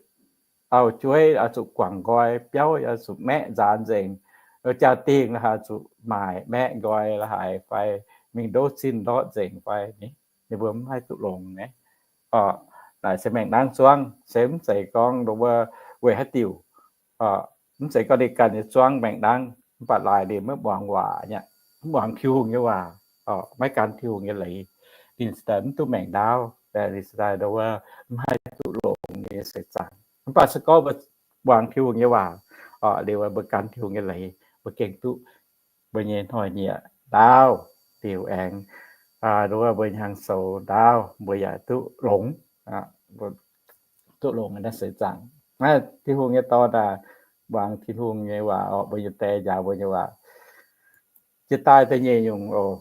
auv-jueiv oix zuqc guangc nqoi, biauv oix zuqc maeqv nzaanx nzengc, jaa-dingh la'haaix zuqc maaic maeqv nqoi la'haaix fai mingh ndouv zinh ndortv nzengc fai, ninh mbuo mv haih duqv longx naaiv. Naaic se maengc nangv zuangv, se mv zeiz gorngv ndau wuov weic haaix diuc, mv zeiz gorngv ninh ganh nyei zuangv maengc nangv, mv baac laaix ninh maiv muangx waac nyei, mv muangx Tin-Hungh nyei waac, maiv gan Tin-Hungh nyei leiz, ninh se daaih mv duqv maengc ndaauv, ninh se daaih ndau wuov mv haih duqv longx ninh nyei seix zaangc. Mv baac se gorngv mbuo muangx Tin-Hungh nyei waac, liuz mbuo gan Tin-Hungh nyei leiz, mbuo gengh duqv mbuo nyei hnoi-nyieqc ndaauv, liuz aengx ndau wuov mbuo hnyangx-soux ndaauv, mbuo yaac duqv longx, duqv longx naaiv seix zaangc. Naaiv Tin-Hungh nyei Dorn aah, muangx Tin-Hungh nyei waac oc, mbuo nyei die njaaux mbuo nyei waac. Jiex daaih da'nyeic nyungc oc,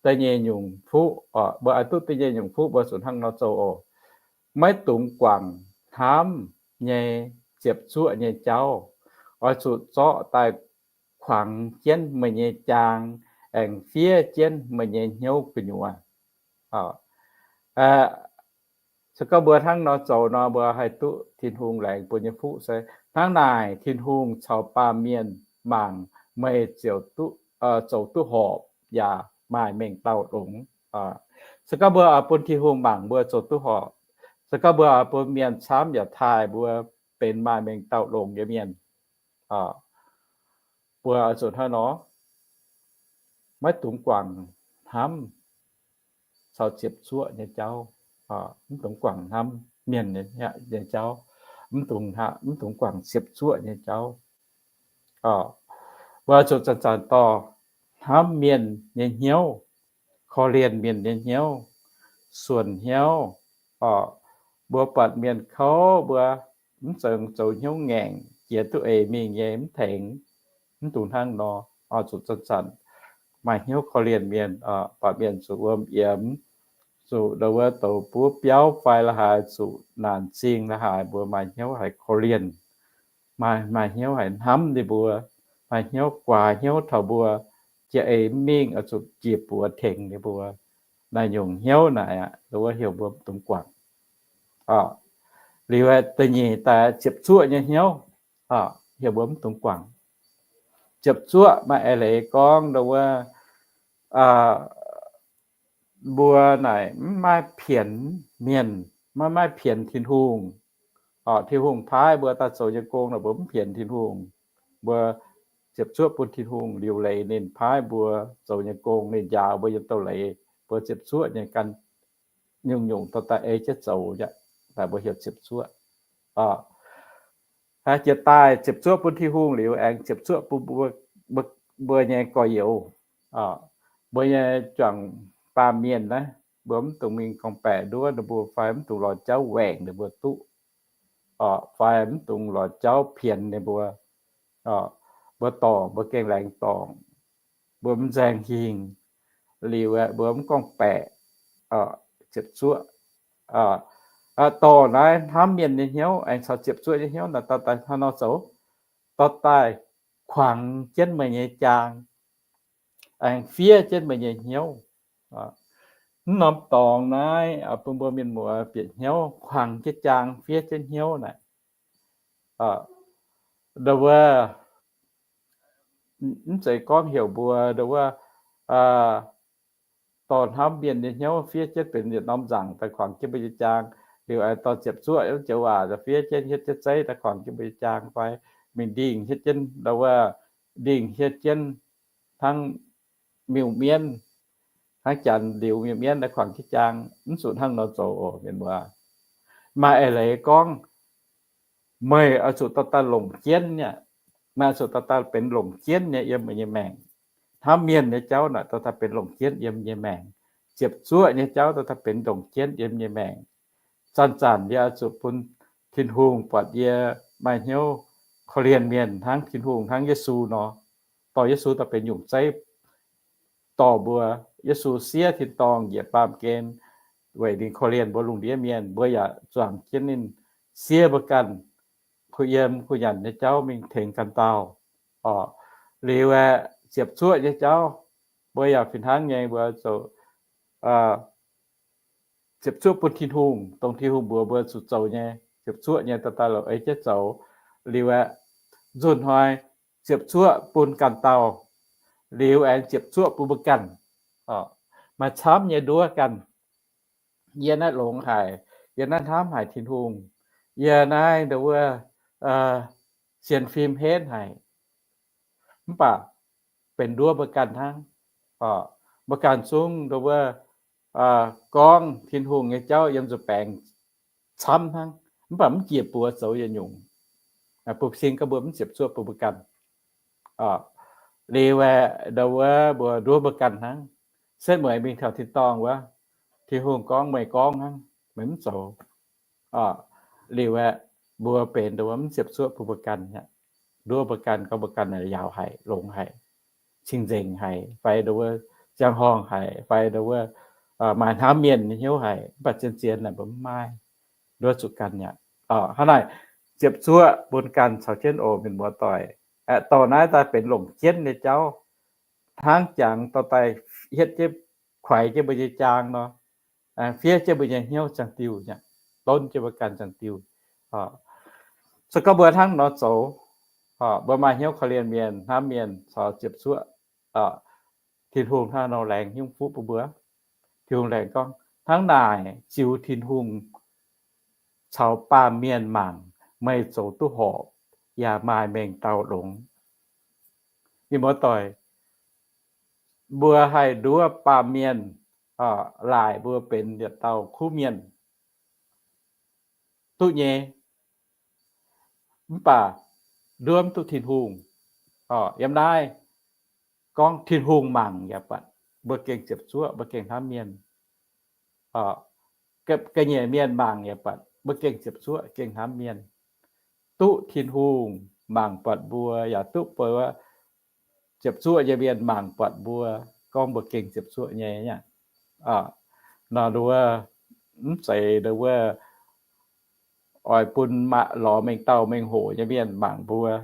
da'nyeic nyungc fuqv oc, mbuo oix duqv da'nyeic nyungc fuqv mbuo zuqc hnangv nor zoux oc. Maiv dungx guangc hnamv nyei ziepc zuoqv nyei jauv. Oix zuqc zorqv daaih kuangx jienv meih nyei jaang, aengx fiev jienv meih nyei hnyouv gu'nyuoz. Se gorngv mbuo hnangv nor zoux nor, mbuo haih duqv Tin-Hungh laengz bun nyei fuqv se, hnangv naaic Tin-Hungh caux baamh mienh mangc meih ziouc duqv, zoux duqv horpc yaac maaih mengh dauh longx. Se gorngv mbuo oix bun Tin-Hungh mangc mbuo zoux duqv horpc, se gorngv mbuo oix bun mienh camv yaac taaih mbuo benx maaih mengh dauh longx nyei mienh, mbuo oix zuqc hnangv nor, maiv dungx guangc hnamv caux ziepc zuoqv nyei jauv, mv dungx guangc hnamv mienh nyei jauv, mv dungx, mv dungx guangc ziepc zuoqv nyei jauv. Mbuo zuqc zanc-zanc dorh hnamv mienh nyei hnyouv, korv-lienh mienh nyei hnyouv, suonc hnyouv. Mbuo buatc mienh kouv mbuo mv zeiz zoux hnyouv ngaengc, jiex duqv eix mingh nyei mv tengx, mv dungx hnangv nor. Oix zuqc zanc-zanc maaih hnyouv korv-lienh mienh, buatc mienh zuqc wuom yiemx, zuqc ndau wuov douz buov biauv fai la'haaix, zuqc naanc zingh la'haaix, mbuo maaih hnyouv haiz korv-lienh, maaih, maaih hnyouv haiz hnamv ninh mbuo, maaih hnyouv guaax hnyouv taux mbuo jiex eix mingh, oix zuqc jiex buoz tengx ninh mbuo. Naaiv nyungc hnyouv naaic aqv, ndau wuov heuc mbuo mv dungx guangc. Liuz da'nyeic daaih ziepc zuoqv nyei hnyouv, heuc mbuo mv dungx guangc. Ziepc zuoqv maaih eix leiz gorngv ndau wuov mbuo naaic mv maaih pienx mienh, maiv maaih pienx Tin-Hungh. Tin-Hungh paaiv mbuo daaih zoux nyei gong naaic, mbuo mv pienx Tin-Hungh. Mbuo ziepc zuoqv bun Tin-Hungh liuc leiz ninh paaiv mbuo zoux nyei gong, ninh njaaux mbuo yiem douz-leiz. Mbuo ziepc zuoqv nyei gan nyungc-nyungc dorh daaih ei jienv zoux aqv, daaih mbuo heuc ziepc zuoqv. Jiex daaih ziepc zuoqv bun Tin-Hungh liuz, aengx ziepc zuoqv bun mbuo nyei gorx-youz, mbuo nyei juangc baamh mienh naaiv, mbuo mv dungx mingh gorngv-baeqc nduov ninh mbuo fai mv dungx lorz jauv waengc ninh mbuo duqv, fai mv dungx lorz jauv pienx ninh mbuo. Mbuo dorngc, mbuo gengh laengz dorngc, mbuo mv nzaeng hingh. Liuz aeqv, mbuo mv gorngv-baeqc, ziepc zuoqv. Dorh naaiv hnamv mienh nyei hnyouv aengx caux ziepc zuoqv nyei hnyouv naaic dorh daaih hnangv nor zoux, dorh daaih kuangx jienv meih nyei jaang, aengx fiev jienv meih nyei hnyouv. Mv norm dorngx naaiv bun mbuo mienh muoz bieqc hnyouv, kuangx jienv jaang, fiev jienv hnyouv naaic. Ndau wuov, mv zeiz gorngv heuc mbuo ndau wuov dorh hnamv mienh nyei hnyouv fiev jienv benx yietc norm nzaangc daaih kuangx jienv mbuo nyei jaang. Liuz aengx dorh ziepc zuoqv, joux waac fiev jienv hietv jienv zeiv daaih kuangx jienv mbuo nyei jaang fai mingh ndingh hietv jienv ndau wuov, ndingh hietv jienv hnangv miuc-mienv, hnangv janx liuz miuc-mienv daaih kuangx jienv jaang. Mv zuqc hnangv nor zoux oc, mienh muoz. Maaih eix leiz gorngv meih oix zuqc dorh daaih longc jienv nyei. Meih oix zuqc dorh daaih benx longc jienv nyei yiem meih nyei maengc. Hnamv mienh nyei jauv naaic dorh daaih benx longc jienv yiem nyei maengc. Ziepc zuoqv nyei jauv dorh daaih benx longc jienv yiem nyei maengc. Zanc-zanc yie oix zuqc bun Tin-Hungh buatc yie maaih hnyouv korv-lienh mienh hnangv Tin-Hungh, hnangv Yesu nor. Dorh Yesu daaih benx nyungc zeiv dorh mbuo. Yesu siev tin-dorngh njiec baamh gen weic ninh korv-lienh mbuo lungh ndiev mienh. Mbuo yaac zuangx jienv ninh siev mbuo ganh kuh yiem kuh nyanc nyei jauv mingh tengx ganh dauh. Liuz aeqv, ziepc zuoqv nyei jauv, mbuo yaac fih hnangv nyei, mbuo zoux ziepc zuoqv bun Tin-Hungh, dongh Tin-Hungh mbuox mbuo zuqc zoux nyei, ziepc zuoqv nyei daaih daaih lorz ei jienv zoux. Liuz aeqv, nzunc hnoi ziepc zuoqv bun ganh dauh, liuz aengx ziepc zuoqv bun mbuo ganh. Maaih camv nyei nduov ganh. Yie naaiv longx haic, yie naaiv hnamv haic Tin-Hungh, yie naaiv ndau wuov sienx fim henv haic. Mv baac benx nduov mbuo ganh hnangv. Mbuo ganh zungv ndau wuov gorngv Tin-Hungh nyei jauv yiem nzuih baengx camv hnangv, mv baac mv jiex buoz zoux yietc nyungc. Bun cing gorngv mbuo mv ziepc zuoqv bun mbuo ganh. Liuz aeqv, ndau wuov mbuo nduov mbuo ganh hnangv. Setv mueiz mingh taux tin-dorngh wuov, Tin-Hungh gorngv meih gorngv hnangv, meih mv zoux. Liuz aeqv, mbuo benx ndau wuov mv ziepc zuoqv bun mbuo ganh aqv. Nduov mbuo ganh gorngv mbuo ganh yaauc haic, longx haic, cing-nzengc haic, fai ndau wuov ziangh horngh haic, fai ndau wuov maaih hnamv mienh nyei hnyouv haic, mv baac zien-zien naaic mbuo mv maaih. Nduov zuqc ganh aqv. Hnangv naaic, ziepc zuoqv bun ganh caux jienv oc, mienh muoz-doic. Dorh naaiv daaih benx longc jienv nyei jauv, hnangv jangx dorh daaih hietv jienv, kuaix jienv mbuo nyei jaang nor, fiev jienv mbuo nyei hnyouv ziangh diuh, donv jienv mbuo ganh ziangh diuh. Se gorngv mbuo hnangv nor zoux, mbuo maaih hnyouv korv-lienh mienh, hnamv mienh caux ziepc zuoqv, Tin-Hungh hnangv nor laengz nyungc fuqv bun mbuo. Tin-Hungh laengz gorngv, hnangv naaic ziux Tin-Hungh caux baamh mienh mangc, meih zoux duqv horpc, yaac maaih mengh dauh longx. Mienh muoz-doic, mbuo haih nduov baamh mienh, laaic mbuo benx yietc dauh kuv mienh duqv nyei. Mv baac nduov mv duqv Tin-Hungh. Yiem naaiv gorngv Tin-Hungh mangc yaac buatc, mbuo gengh ziepc zuoqv, mbuo gengh hnamv mienh. Ga'nyiec mienh mangc yaac buatc, mbuo gengh ziepc zuoqv, gengh hnamv mienh. Duqv Tin-Hungh mangc buatc mbuo, yaac duqv mbuo ziepc zuoqv nyei mienh mangc buatc mbuo, gorngv mbuo gengh ziepc zuoqv nyei aqv. Nor nduov, mv zeiz nduov wuov oix bun lorz mengh dauh mengh hoc nyei mienh mangc mbuo.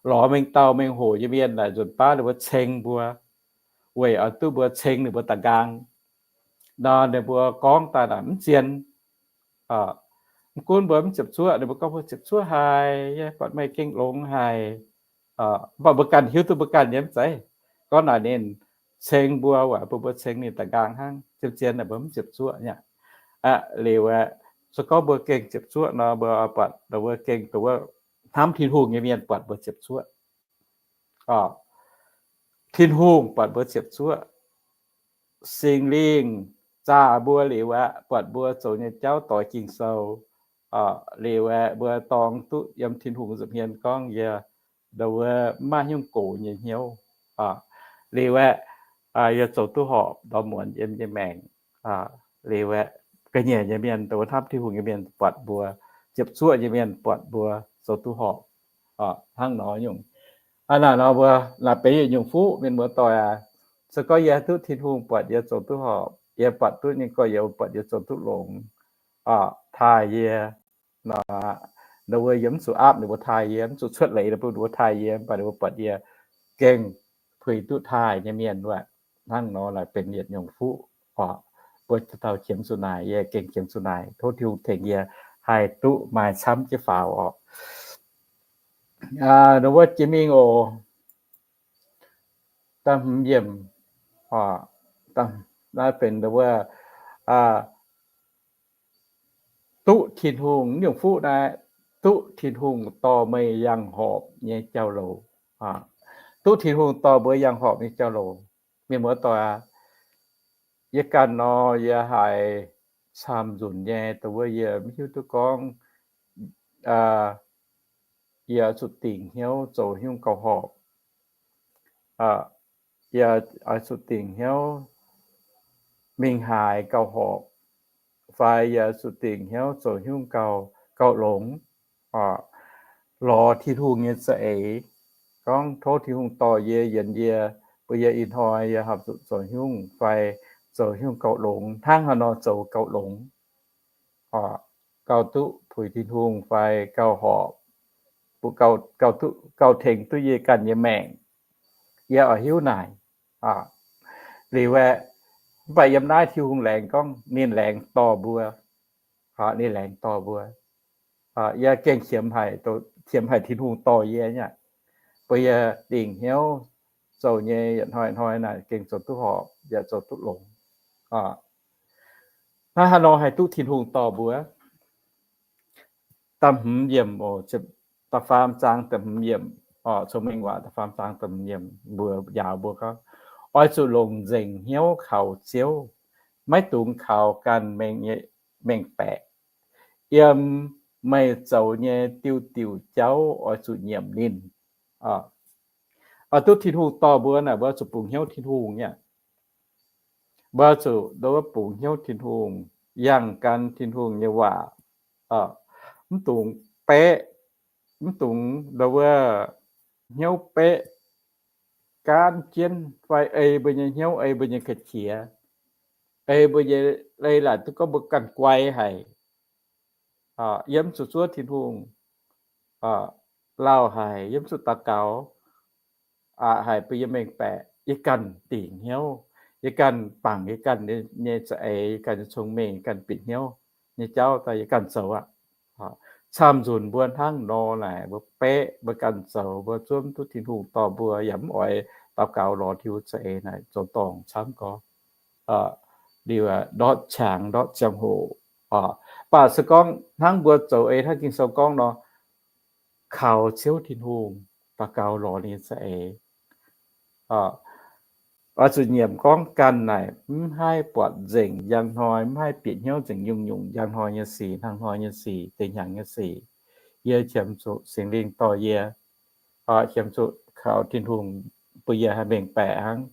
Lorz mengh dauh mengh hoc nyei mienh naaic nzunc baav ninh mbuo ceng mbuo, weic oix duqv mbuo ceng ninh mbuo da'nqaang. Nor ninh mbuo gorngv daaih naaic mv zien. Mv gunv mbuo mv ziepc zuoqv, ninh mbuo gorngv mbuo ziepc zuoqv haic, yie buatc meih gengh longx haic. Mv baac mbuo ganh hiuv duqv mbuo ganh nyei mv zeiz. Gorngv naaic ninh ceng mbuo, weic bun mbuo ceng ninh da'nqaang hnangv. Zien-zien naaic mbuo mv ziepc zuoqv nyei aqv. Liuz aeqv, se gorngv mbuo gengh ziepc zuoqv nor, mbuo buatc, mbuo gengh, wuov, hnamv Tin-Hungh nyei mienh buatc mbuo ziepc zuoqv. Tin-Hungh buatc mbuo ziepc zuoqv. Singx Lingh zaah mbuo liuz aeqv, buatc mbuo zoux nyei jauv doix Ging-Sou. Liuz aeqv, mbuo dorng duqv yiem Tin-Hungh nza'hmien gorngv yie, nduov wuov, mv maaih hnyouv gox nyei hnyouv. Liuz aeqv, yie zoux duqv horpc ndorm muonz yiem nyei maengc. Liuz aeqv, ga'nyiec nyei mienh, nduov wuov, hnamv Tin-Hungh nyei mienh buatc mbuo, ziepc zuoqv nyei mienh buatc mbuo zoux duqv horpc. Hnangv nor nyungc. Aa, naaic nor mbuo naaic benx yietc nyungc fuqv, mienh muoz-doic aac. Se gorngv yie duqv Tin-Hungh buatc yie zoux duqv horpc, yie buatc duqv nyei gorx-youz buatc yie zoux duqv longx, taaih yie nor, nduov wuov, yie mv zuqc aapv ninh mbuo taaih yie, mv zuqc cuotv leiz ninh mbuo taaih yie, mv baac ninh mbuo buatc yie gengh puix duqv taaih nyei mienh wuov. Hnangv nor naaic benx yietc nyungc fuqv oc. Mbuo dauh qiemx zuqc naaic, yie gengh qiemx zuqc naaic. Tov Tin-Hungh tengx yie haih duqv maaih camv jienv faaux oc. Nduov wuov, jiex mingh oc. Da'hmz yiemc, naaiv benx nduov wuov, duqv Tin-Hungh, nyungc fuqv naaiv, duqv Tin-Hungh dorh meih yangh horpc nyei jauv-louc. Duqv Tin-Hungh dorh mbuo yangh horpc nyei jauv-louc. Mienh muoz-doic aac, yie ganh nor, yie haiz camv nzunc nyei, dongh wuov yie mv hiuv duqv gorngv, yie oix zuqc dingc hnyouv zoux nyungc gauh horpc. Yie oix zuqc dingc hnyouv mingh haaix gauh horpc, fai yie oix zuqc dingc hnyouv zoux nyungc gauh, gauh longx. Lorz Tin-Hungh nyei za'eix, gorngv tov Tin-Hungh dorh yie, yienx yie, bun yie ih hnoi yie haih zuqc zoux nyungc fai zoux nyungc gauh longx, hnangv haaix nor zoux gauh longx. Gauh duqv puix Tin-Hungh fai gauh horpc, gauh, gauh tengx duqv yie ganh nyei maengc. Yie oix hiuv naaic. Liuz aeqv, mv baac yiem naaiv Tin-Hungh laengz gorngv ninh laengz dorh mbuo. Ninh laengz dorh mbuo. Yie gengh qiemx haic, qiemx haic Tin-Hungh dorh yie nyei aqv, bun yie dingc hnyouv zoux nyei yietc hnoi hnoi naaic gengh zoux duqv horpc yaac zoux duqv longx. Hnangv haaix nor haih duqv Tin-Hungh dorh mbuo? Da'hmz yiemc, da'faam zaang da'hmz yiemc, Cong-Mengh Waac da'faam zaang da'hmz yiemc, mbuox njaaux mbuo gorngv, oix zuqc longc nzengc hnyouv kaux Ziouv, maiv dungx kaux ganh mengh baeqc. Yiem meih zoux nyei diuh diuh jauv oix zuqc nyiemc ninh. Oix duqv Tin-Hungh dorh mbuo naaic, mbuo zuqc bungx hnyouv Tin-Hungh nyei. Mbuo zuqc nduov bungx hnyouv Tin-Hungh, yangh gan Tin-Hungh nyei waac. Mv dungx beqv, mv dungx nduov wuov hnyouv beqv gaanv jienv fai ei mbuo nyei hnyouv, ei mbuo nyei ga'qiex, ei mbuo nyei, ei laaic duqv gorngv mbuo ganh guai haic. Yie mv zuqc zuov Tin-Hungh, lauh haic, yie mv zuqc daux gaux aqv, haiz bun yie mengh baeqc, yie ganh dingc hnyouv, yie ganh bangc yie ganh nyei za'eix, yie ganh nyei cong-mengh, yie ganh bieqc hnyouv nyei jauv daaih yie ganh zoux aqv. Camv-nzunc mbuo hnangv nor naaic, mbuo beqv mbuo ganh zoux, mbuo zuov mv duqv Tin-Hungh dorh mbuo, yaac mv oix daux gaux lorz Tin-Hungh za'eix naaic, zoux dorngc camv gorx. Liuz ndortv qangx ndortv ziangh hoc, mv baac se gorngv hnangv mbuo zoux ei hnangv Ging-Sou gorngv nor, kaux Ziouv Tin-Hungh, daux gaux lorz ninh za'eix. Oix zuqc nyiemc gorngv ganh naaic mv haih buatc nzengc njang hnoi, mv haih bieqc hnyouv nzengc nyungc-nyungc njang hnoi nyei sic, hnangv hnoi nyei sic, deix hnyangx nyei sic. Yie qiemx zuqc Singx Lingh dorh yie, qiemx zuqc kaux Tin-Hungh bun yie haih mengh baeqc hnangv.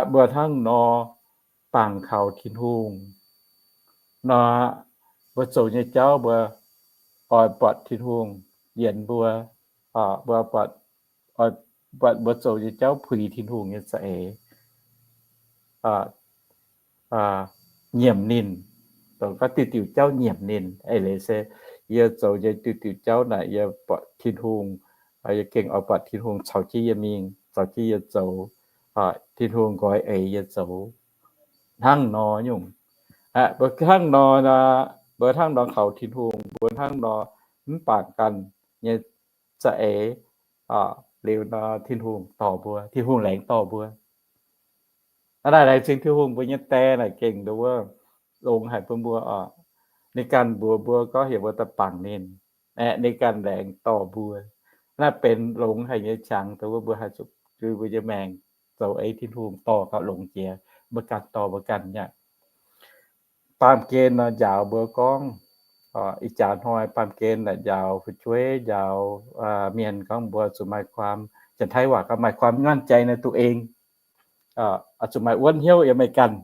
Mbuo hnangv nor bangc kaux Tin-Hungh nor, mbuo zoux nyei jauv mbuo oix buatc Tin-Hungh yienx mbuo, mbuo buatc, buatc mbuo zoux nyei jauv puix Tin-Hungh nyei za'eix, nyiemc ninh, dongh gorngv diuh diuh jauv nyiemc ninh. Eix leiz se yie zoux nyei diuh diuh jauv naaic yie buatc Tin-Hungh, yie gengh oix buatc Tin-Hungh caux jienv yie mingh, caux jienv yie zoux, Tin-Hungh nqoi eix yie zoux. Hnangv nor nyungc, mbuo hnangv nor, mbuo hnangv nor kaux Tin-Hungh, mbuo hnangv nor mv bangc ganh nyei za'eix, liuz nor Tin-Hungh dorh mbuo, Tin-Hungh laengz dorh mbuo. Hnangv naaic laengz zingh Tin-Hungh, mbuo nyei die naaic gengh nduov longx haic bun mbuo oc. Ninh ganh mbuox mbuo gorngv heuc mbuo daaih bangc ninh, aeqv, ninh ganh laengz dorh mbuo. Naaiv benx longx haic nyei qangx, dongh wuov mbuo haih zuqc, mbuo nyei maengc zoux ei Tin-Hungh dorh gauh longx jiex, mbuo ganh dorh mbuo ganh nyei. Baamh gen nor njaaux mbuo gorngv, ih jaax hnoi baamh gen naaic njaaux fu'jueiv, njaaux mienh gorngv mbuo zuqc maaih ความ, Janx-Taiv waac gorngv maaih ความมั่นใจในตัวเอง, oix zuqc maaih wuonv hnyouv yiem meih ganh,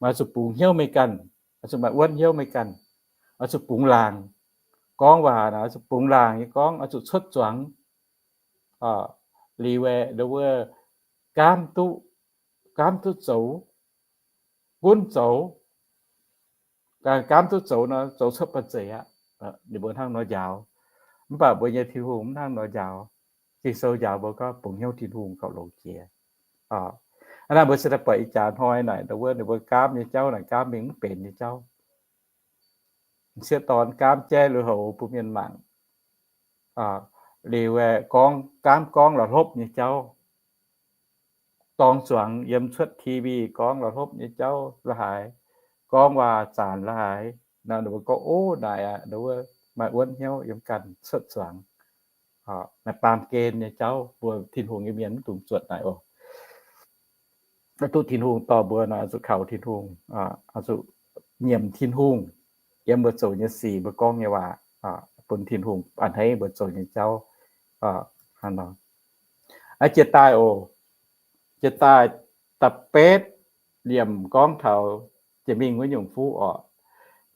maaih zuqc bungx hnyouv meih ganh, oix zuqc maaih wuonv hnyouv meih ganh, oix zuqc bungx laangc. Gorngv waac naaic oix zuqc bungx laangc nyei gorngv, oix zuqc cuotv zuangx. Liuz aeqv, nduov wuov, gaamv duqv, gaamv duqv zoux, gunv zoux, gaamv duqv zoux nor, zoux cuotv banh zeic aqv. Ninh mbuo hnangv nor njaaux. Mv baac mbuo nyei Tin-Hungh mv hnangv nor njaaux. Ging-Sou njaaux mbuo gorngv bungx hnyouv Tin-Hungh gauh longx jiex. Hnangv naaic mbuo se daaih buatc ih jaax hnoi naaic, nduov wuov, ninh mbuo gaamv nyei jauv naaic gaamv mingh mv benx nyei jauv. M'sieqv dorn gaamv jaiv lui-houx bun mienh mangc. Liuz aeqv, gorngv gaamv gorngv la'hlopv nyei jauv. Dorng zuangx yiem cuotv T V gorngv la'hlopv nyei jauv la'haaix, gorngv waac zaanc la'haaix, nor ninh mbuo gorngv, ov, naaic aqv, nduov wuov, maaih wuonv hnyouv yiem ganh cuotv zuangx. Naaiv baamh gen nyei jauv mbuo Tin-Hungh nyei mienh mv dungx zuotc naaic oc. Duqv Tin-Hungh dorh mbuo nor, zuqc kaux Tin-Hungh, zuqc nyiemc Tin-Hungh yiem mbuo zoux nyei sic, mbuo gorngv nyei waac, bun Tin-Hungh a'hneiv mbuo zoux nyei jauv. Hnangv nor, jiex daaih oc, jiex daaih da'betv liemh gorngv taux jiex mingh wuov nyungc fuqv oc.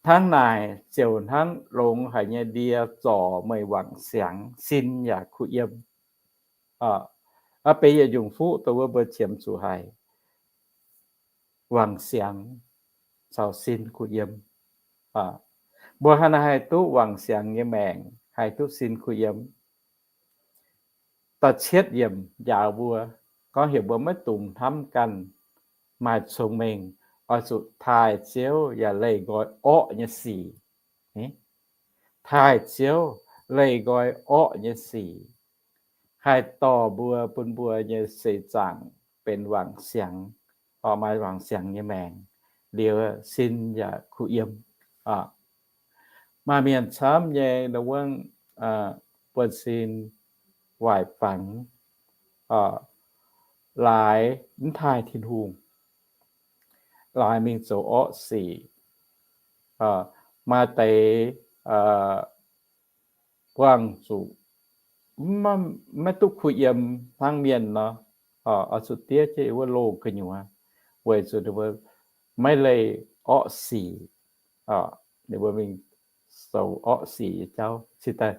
Hnangv naaic ziouc hnangv longx haic nyei ndie zorc meih wangc siangx, sin yaac kuh yiem. Aa, benx yietc nyungc fuqv dongh wuov mbuo qiemx zuqc haic, wangc siangx caux sin kuh yiem. Mbuo hnangv naaiv haih duqv wangc siangx nyei maengc, haih duqv sin kuh yiem. Da'cietv yiemc njaaux mbuo gorngv heuc mbuo maiv dungx hnamv ganh maaih cong-mengh, oix zuqc taaih Ziouv yaac leih nqoi orqv nyei sic. Taaih Ziouv, leih nqoi orqv nyei sic, haih dorh mbuo, bun mbuo nyei seix zaangc benx wangc siangx, maaih wangc siangx nyei maengc, liuz sin yaac kuh yiem. Maaih mienh camv nyei nor wuov, buonv-sin waaic fangx, laaix mv taaih Tin-Hungh, laaix mingh zoux orqv sic. Maaih deix buangh zuqc maiv duqv kuh yiem hnangv mienh nor, oix zuqc diev jienv wuov loh gu'nyuoz, weic zuqc ninh mbuo maiv leih orqv sic. Ninh mbuo mingh zoux orqv sic nyei jauv, cingx daaih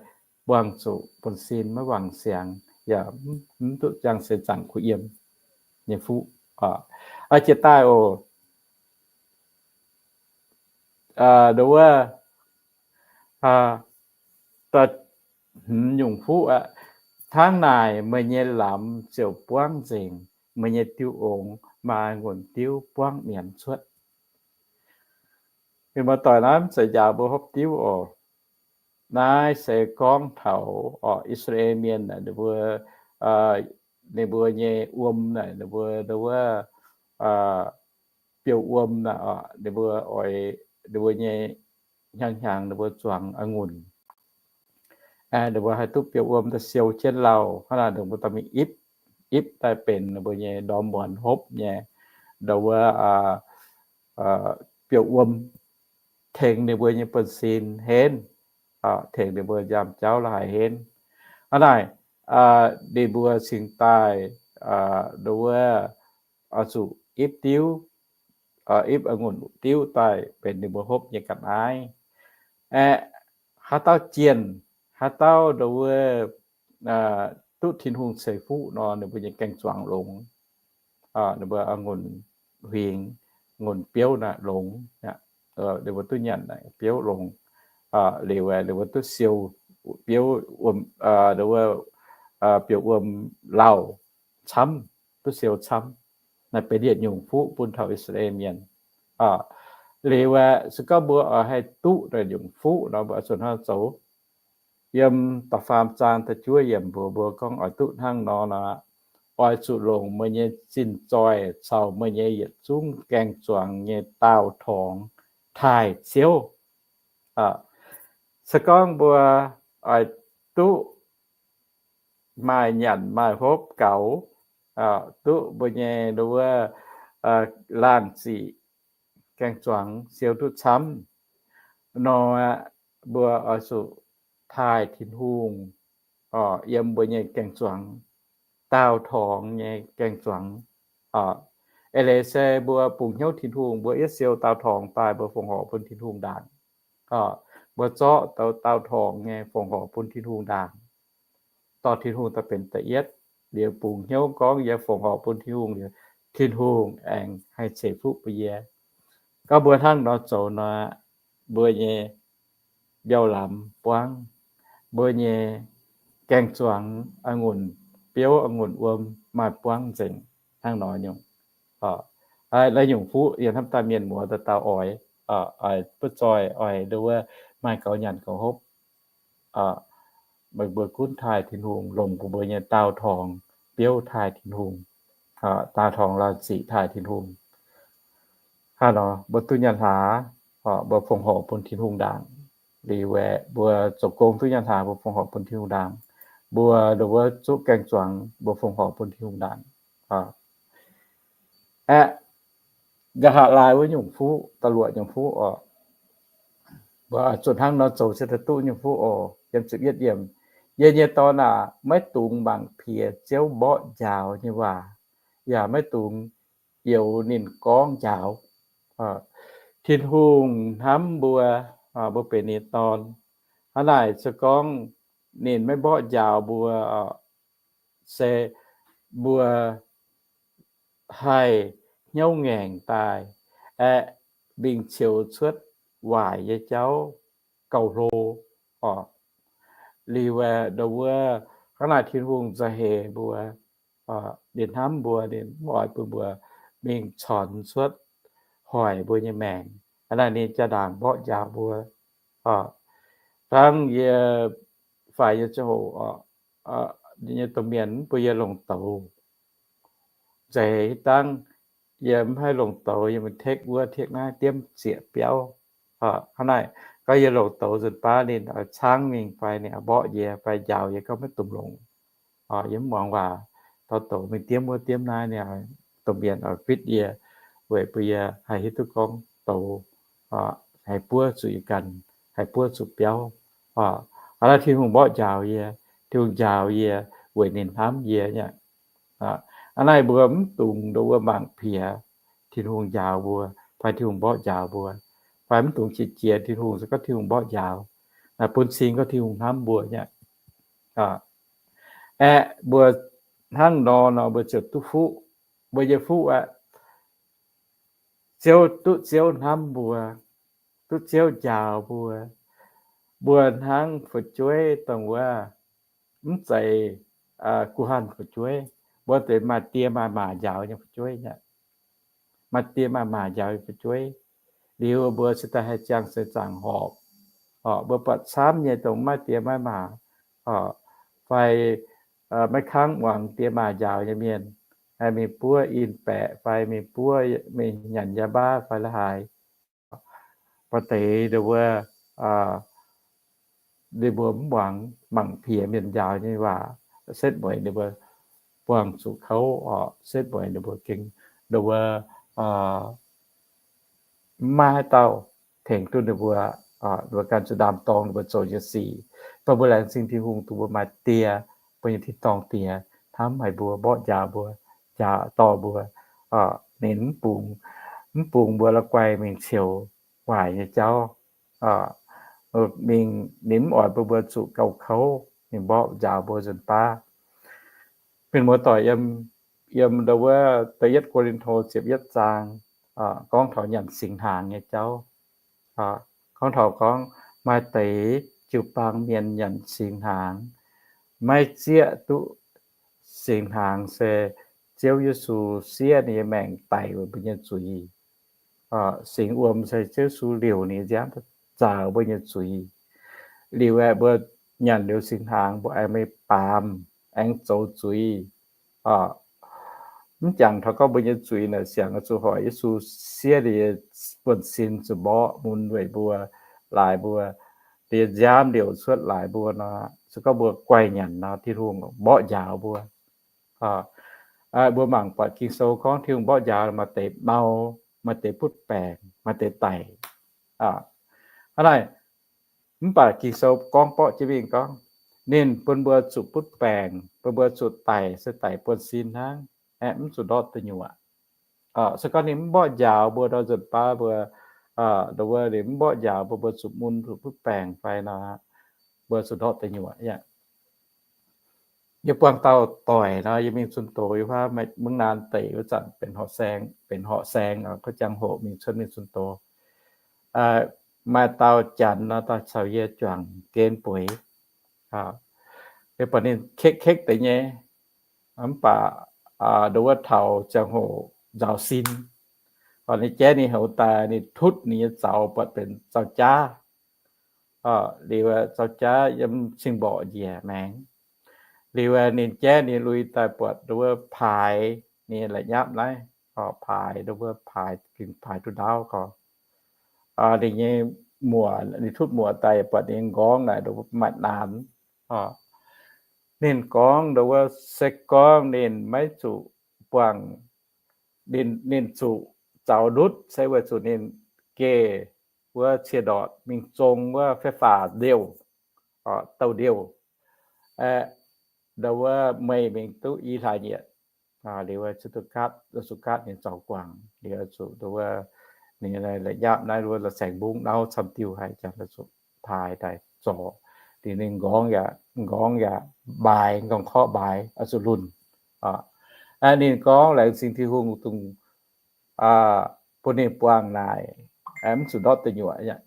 buangh zuqc buonv-sin maiv wangc siangx, yaac mv duqv ziangh seix zaangc kuh yiem nyei fuqv. Jiex daaih oc, nduov wuov, da, hmz nyungc fuqv aqv. Hnangv naaic meih nyei lamz ziouc buangv nzengc, meih nyei diuh ongx maaih ngunc diuv buangv mienz cuotv. Mienh muoz-doic, naaiv mv zeiz njaaux mbuo hopv diuv oc. Naaiv se gorngv taux oc, I^saa^laa^en Mienh naaic, ninh mbuo, ninh mbuo nyei wuom naaic, ninh mbuo, ninh mbuo wuov biouv-wuom naaic oc, ninh mbuo oix, ninh mbuo nyei hnyangx-hnyangx ninh mbuo zuangx a'ngunc. Ninh mbuo haih duqv biouv-wuom daaih siou jienv lauh, hnangv naaic ninh mbuo dorh mingh ipv, ipv daaih benx ninh mbuo nyei ndorm muonz hopv nyei, ndau wuov biouv-wuom, tengx ninh mbuo nyei buonv-sin henv, tengx ninh mbuo njaamv jauv la'haaix henv. Hnangv naaic, ninh mbuo cingx daaih, ndau wuov, oix zuqc ipv diuv, ipv a'ngunc diuv daaih benx ninh mbuo hopv nyei ga'naaiv. Aeqv, haaix dauh jienh, haaix dauh ndau wuov duqv Tin-Hungh ceix fuqv nor, ninh mbuo nyei gaeng-zuangx longx. Ninh mbuo a'ngunc huingx, ngunc biouv naaic longx. Ninh mbuo duqv nyanc biouv longx. Liuz aeqv, ninh mbuo duqv siou biouv, ndau wuov biouv-wuom lauh camv, duqv siou camv. Naaiv benx yietc nyungc fuqv bun taux I^saa^laa^en Mienh. Liuz aeqv, se gorngv mbuo oix haih duqv naaiv nyungc fuqv nor, mbuo oix zuqc hnangv zoux. Yiem da'faam zaang da'juov yiemc mbuox mbuo gorngv oix duqv hnangv nor nor, oix zuqc longc meih nyei zinh zoih caux meih nyei yietc zungv gaeng-zuangx nyei daauh torngx taaih Ziouv. Se gorngv mbuo oix duqv maaih nyanc maaih hopv gaux, duqv mbuo nyei ndau wuov laangh ziqc gaeng-zuangx siou duqv camv nor, mbuo oix zuqc taaih Tin-Hungh yiem mbuo nyei gaeng-zuangx, daauh torngx nyei gaeng-zuangx. Eix leiz se mbuo bungx hnyouv Tin-Hungh, mbuo yietv siou daauh torngx daaih, mbuo fongc horc bun Tin-Hungh ndaangc. Mbuo zorqv daauh, daauh torngx nyei fongc horc bun Tin-Hungh ndaangc, dorh Tin-Hungh daaih benx da'yietv. Liuz bungx hnyouv gorngv yie fongc horc bun Tin-Hungh liuz, Tin-Hungh aengx haih ceix fuqv bun yie. Gorngv mbuo hnangv nor zoux nor, mbuo nyei mbiauh lamz buangv, mbuo nyei gaeng-zuangx, a'ngunc biouv, a'ngunc wuom maaih buangv nzengc hnangv nor nyungc. Naaiv nyungc fuqv yie hnamv daaih mienh muoz dauh dauh oix, oix butv zoih, oix ndau wuov maaih gaux nyanc gaux hopv. Meih mbuo gunv taaih Tin-Hungh, longc mbuo nyei daauh torngx biouv taaih Tin-Hungh, daauh torngx laangh ziqc taaih Tin-Hungh. Hnangv nor mbuo duqv nyanc hlaax, mbuo fongc horc bun Tin-Hungh ndaangc. Liuz aeqv, mbuo zoux gong duqv nyanc hlaax, mbuo fongc horc bun Tin-Hungh ndaangc. Mbuo ndau wuov zuqv gaeng-zuangx, mbuo fongc horc bun Tin-Hungh ndaangc. Aeqv, nqa'haav laai wuov nyungc fuqv, da'luoqc nyungc fuqv oc. Mbuo zuqc hnangv nor zoux se daaih duqv nyungc fuqv oc. Yiem ziepc yietv yiemc, Yie nyei dorn aac, maiv dungx mangc piex Ziouv mborqv njaaux nyei waac, yaac maiv dungx youx ninh gorngv njaaux. Tin-Hungh hnamv mbuo, mbuo benx ninh dorn. Hnangv naaic se gorngv ninh maiv mborqv njaaux mbuo, se mbuo haih hnyouv ngaengc daaih, aeqv, mingh ceux cuotv waaic nyei jauv gauh hlo oc. Liuz aeqv, ndau wuov, hnangv naaic Tin-Hungh za'heix mbuo, ninh hnamv mbuo, ninh mv oix bun mbuo mingh conx cuotv hoic mbuo nyei maengc. Hnangv naaic ninh jaa-ndaangc mborqv njaaux mbuo. Hnangv yie faix nyei ziangh hoc, nyei domh mienh mv bun yie longc douz. Nzeic dangv yie mv haih longc douz, yie mingh tekv wuov tekv naaiv diemv zieqc biauv. Hnangv naaic gorngv yie longc douz nzunc baav ninh oix caangv mingh fai ninh oix mborqv yie fai njaaux yie gorngv maiv dungx longc. Yie mv muangx waac, dorh douz mingh diemv wuov diemv naaiv, ninh domh mienh oix fitv yie, weic bun yie haih hiuv duqv gorngv douz haih buov zuqc yie ganh, haih buov zuqc biauv. Hnangv naaiv Tin-Hungh mborqv njaaux yie, Tin-Hungh njaaux yie weic ninh hnamv yie nyei. Hnangv naaic mbuo mv dungx ndau wuov mangc piex Tin-Hungh njaaux mbuo fai Tin-Hungh mborqv njaaux mbuo, fai mv dungx qiex jiez Tin-Hungh se gorngv Tin-Hungh mborqv njaaux. Naaic bun cing gorngv Tin-Hungh hnamv mbuo nyei. Aeqv, mbuo hnangv nor nor mbuo ziouc duqv fuqv. Mbuo nyei fuqv aqv, Ziouv, duqv Ziouv hnamv mbuo, duqv Ziouv njaaux mbuo. mbuo hnangv fu'jueiv dongh wuov, mv zeiz guh hanh fu'jueiv. Mbuo deix maaih die maaih maac njaaux nyei fu'jueiv aqv. Maaih die maaih maac njaaux nyei fu'jueiv. Liuz mbuo se daaih haih ziangh seix zaangc horpc. Mbuo buatc camv nyei dongh maiv die maiv maac, fai maiv kangv muangx die maac njaaux nyei mienh, mingh buov in-baeqc fai mingh buov, mingh nyanc yaac baav fai la'haaix. Maaih deix nduov wuov, ninh mbuo mv muangx mangc piex mienh njaaux nyei waac, setv mueiz ninh mbuo buangh zuqc kouv, setv mueiz ninh mbuo gengh nduov wuov, mv maaih haaix dauh tengx duqv ninh mbuo, ninh mbuo ganh zuqc ndaam-dorng ninh mbuo zoux nyei sic. Mv baac mbuo laengz zingh Tin-Hungh dongh mbuo maaih die, mbuo nyei tin-dorngh die hnamv haic mbuo, mborqv njaaux mbuo, njaaux dorh mbuo. Ninh mv bungx, mv bungx mbuo la'guaih mingh ceux waaic nyei jauv. Mingh, ninh mv oix bun mbuo zuqc gauh kouv, ninh mborqv njaaux mbuo nzunc baav. Mienh muoz-doic, yiem nduov wuov da'yietv Ko^lin^to ziepc yietv zaang, gorngv taux nyanc singx hnaangx nyei jauv. Gorngv taux gorngv maaih deix jiu-baang mienh nyanc singx hnaangx, maiv zieqv duqv singx hnaangx se Ziouv Yesu siev ninh nyei maengc daic weic mbuo nyei zuiz. Singx wuom se Ziouv Yesu liouc ninh nyei nziaamv zaux mbuo nyei zuiz. Liuz aeqv, mbuo nyanc liuz singx hnaangx mbuo aengx maiv baamz, aengx zoux zuiz. Mv jangx taux gorngv mbuo nyei zuiz naaic siangx oix zuqc hoic Yesu siev ninh nyei buonv-sin zuqc mborqv mun weic mbuo, laaix mbuo, ninh nyei nziaamv liouc cuotv laaix mbuo nor, se gorngv mbuo guaih nyanc nor, Tin-Hungh mborqv njaaux mbuo. Mbuo mangc buatc Ging-Sou gorngv Tin-Hungh mborqv njaaux maaih deix mau, maaih deix butv baengc, maaih deix daic. Hnangv naaic, mv baac Ging-Sou gorngv borqv jienv mingh gorngv, ninh bun mbuo zuqc butv baengc, bun mbuo zuqc daic se daic buonv-sin hnangv, aeqv, mv zuqc ndortv deic nyuoqc. Se gorngv ninh mv mborqv njaaux mbuo nor, nzunc baav mbuo, nduov wuov ninh mv mborqv njaaux mbuo, mbuo zuqc mun zuqc butv baengc fai nor, mbuo zuqc ndortv deic nyuoqc aqv. Yie buangh dauh doic nor, yie mingh zunh doz, yie huaav mv naan deic wuov zanc benx horqc saeng, benx horqc saeng, gorngv jangx-hoc mingh cuotv mingh zunh doz. Maaih dauh janx nor, daaih caux yie juangc gen bueix. Yie buatc ninh kekv-kekv deix nyei, mv baac nduov wuov taux ziangh hoc nzaaux sin, ninh jaiv ninh houx daaih, ninh tutv ninh nyei zaux buatc benx zaux jaav. Liuz zaux jaav yiem cing-mborqc njiec maengx. Liuz ninh jaiv ninh lui daaih buatc nduov wuov paaix ninh la'nyapv naaiv, paaix nduov wuov paaix gengh paaix duqv ndaauv gorx. Ninh nyei muoc, ninh tutv muoc daaih buatc ninh nyei nqorngv naaic nduov maaih naanx. Ninh gorngv nduov wuov se gorngv ninh maiv zuqc buangh, ninh, ninh zuqc zaux ndutv se weic zuqc ninh geh wuov cie ndortc mingh zong wuov fai-faax ndiouh, douh ndiouh, aeqv, nduov wuov meih mingh duqv i hlaax nyieqc. Liuz zuqc duqv gaatv, zuqc gaatv ninh zaux guangc. Liuz zuqc nduov wuov ninh la'nyapv naaiv nduov wuov la'saengx mbungv nauv camv diuh haic, janx zuqc paaix daaih zorc. Liuz ninh nqorngv yaac, nqorngv yaac mbaaix, nqorngv korqv mbaaix, zuqc lunh. Ninh gorngv laengz zingh Tin-Hungh dongh bun ninh buangh naaic, mv zuqc ndortv deic nyuoqc.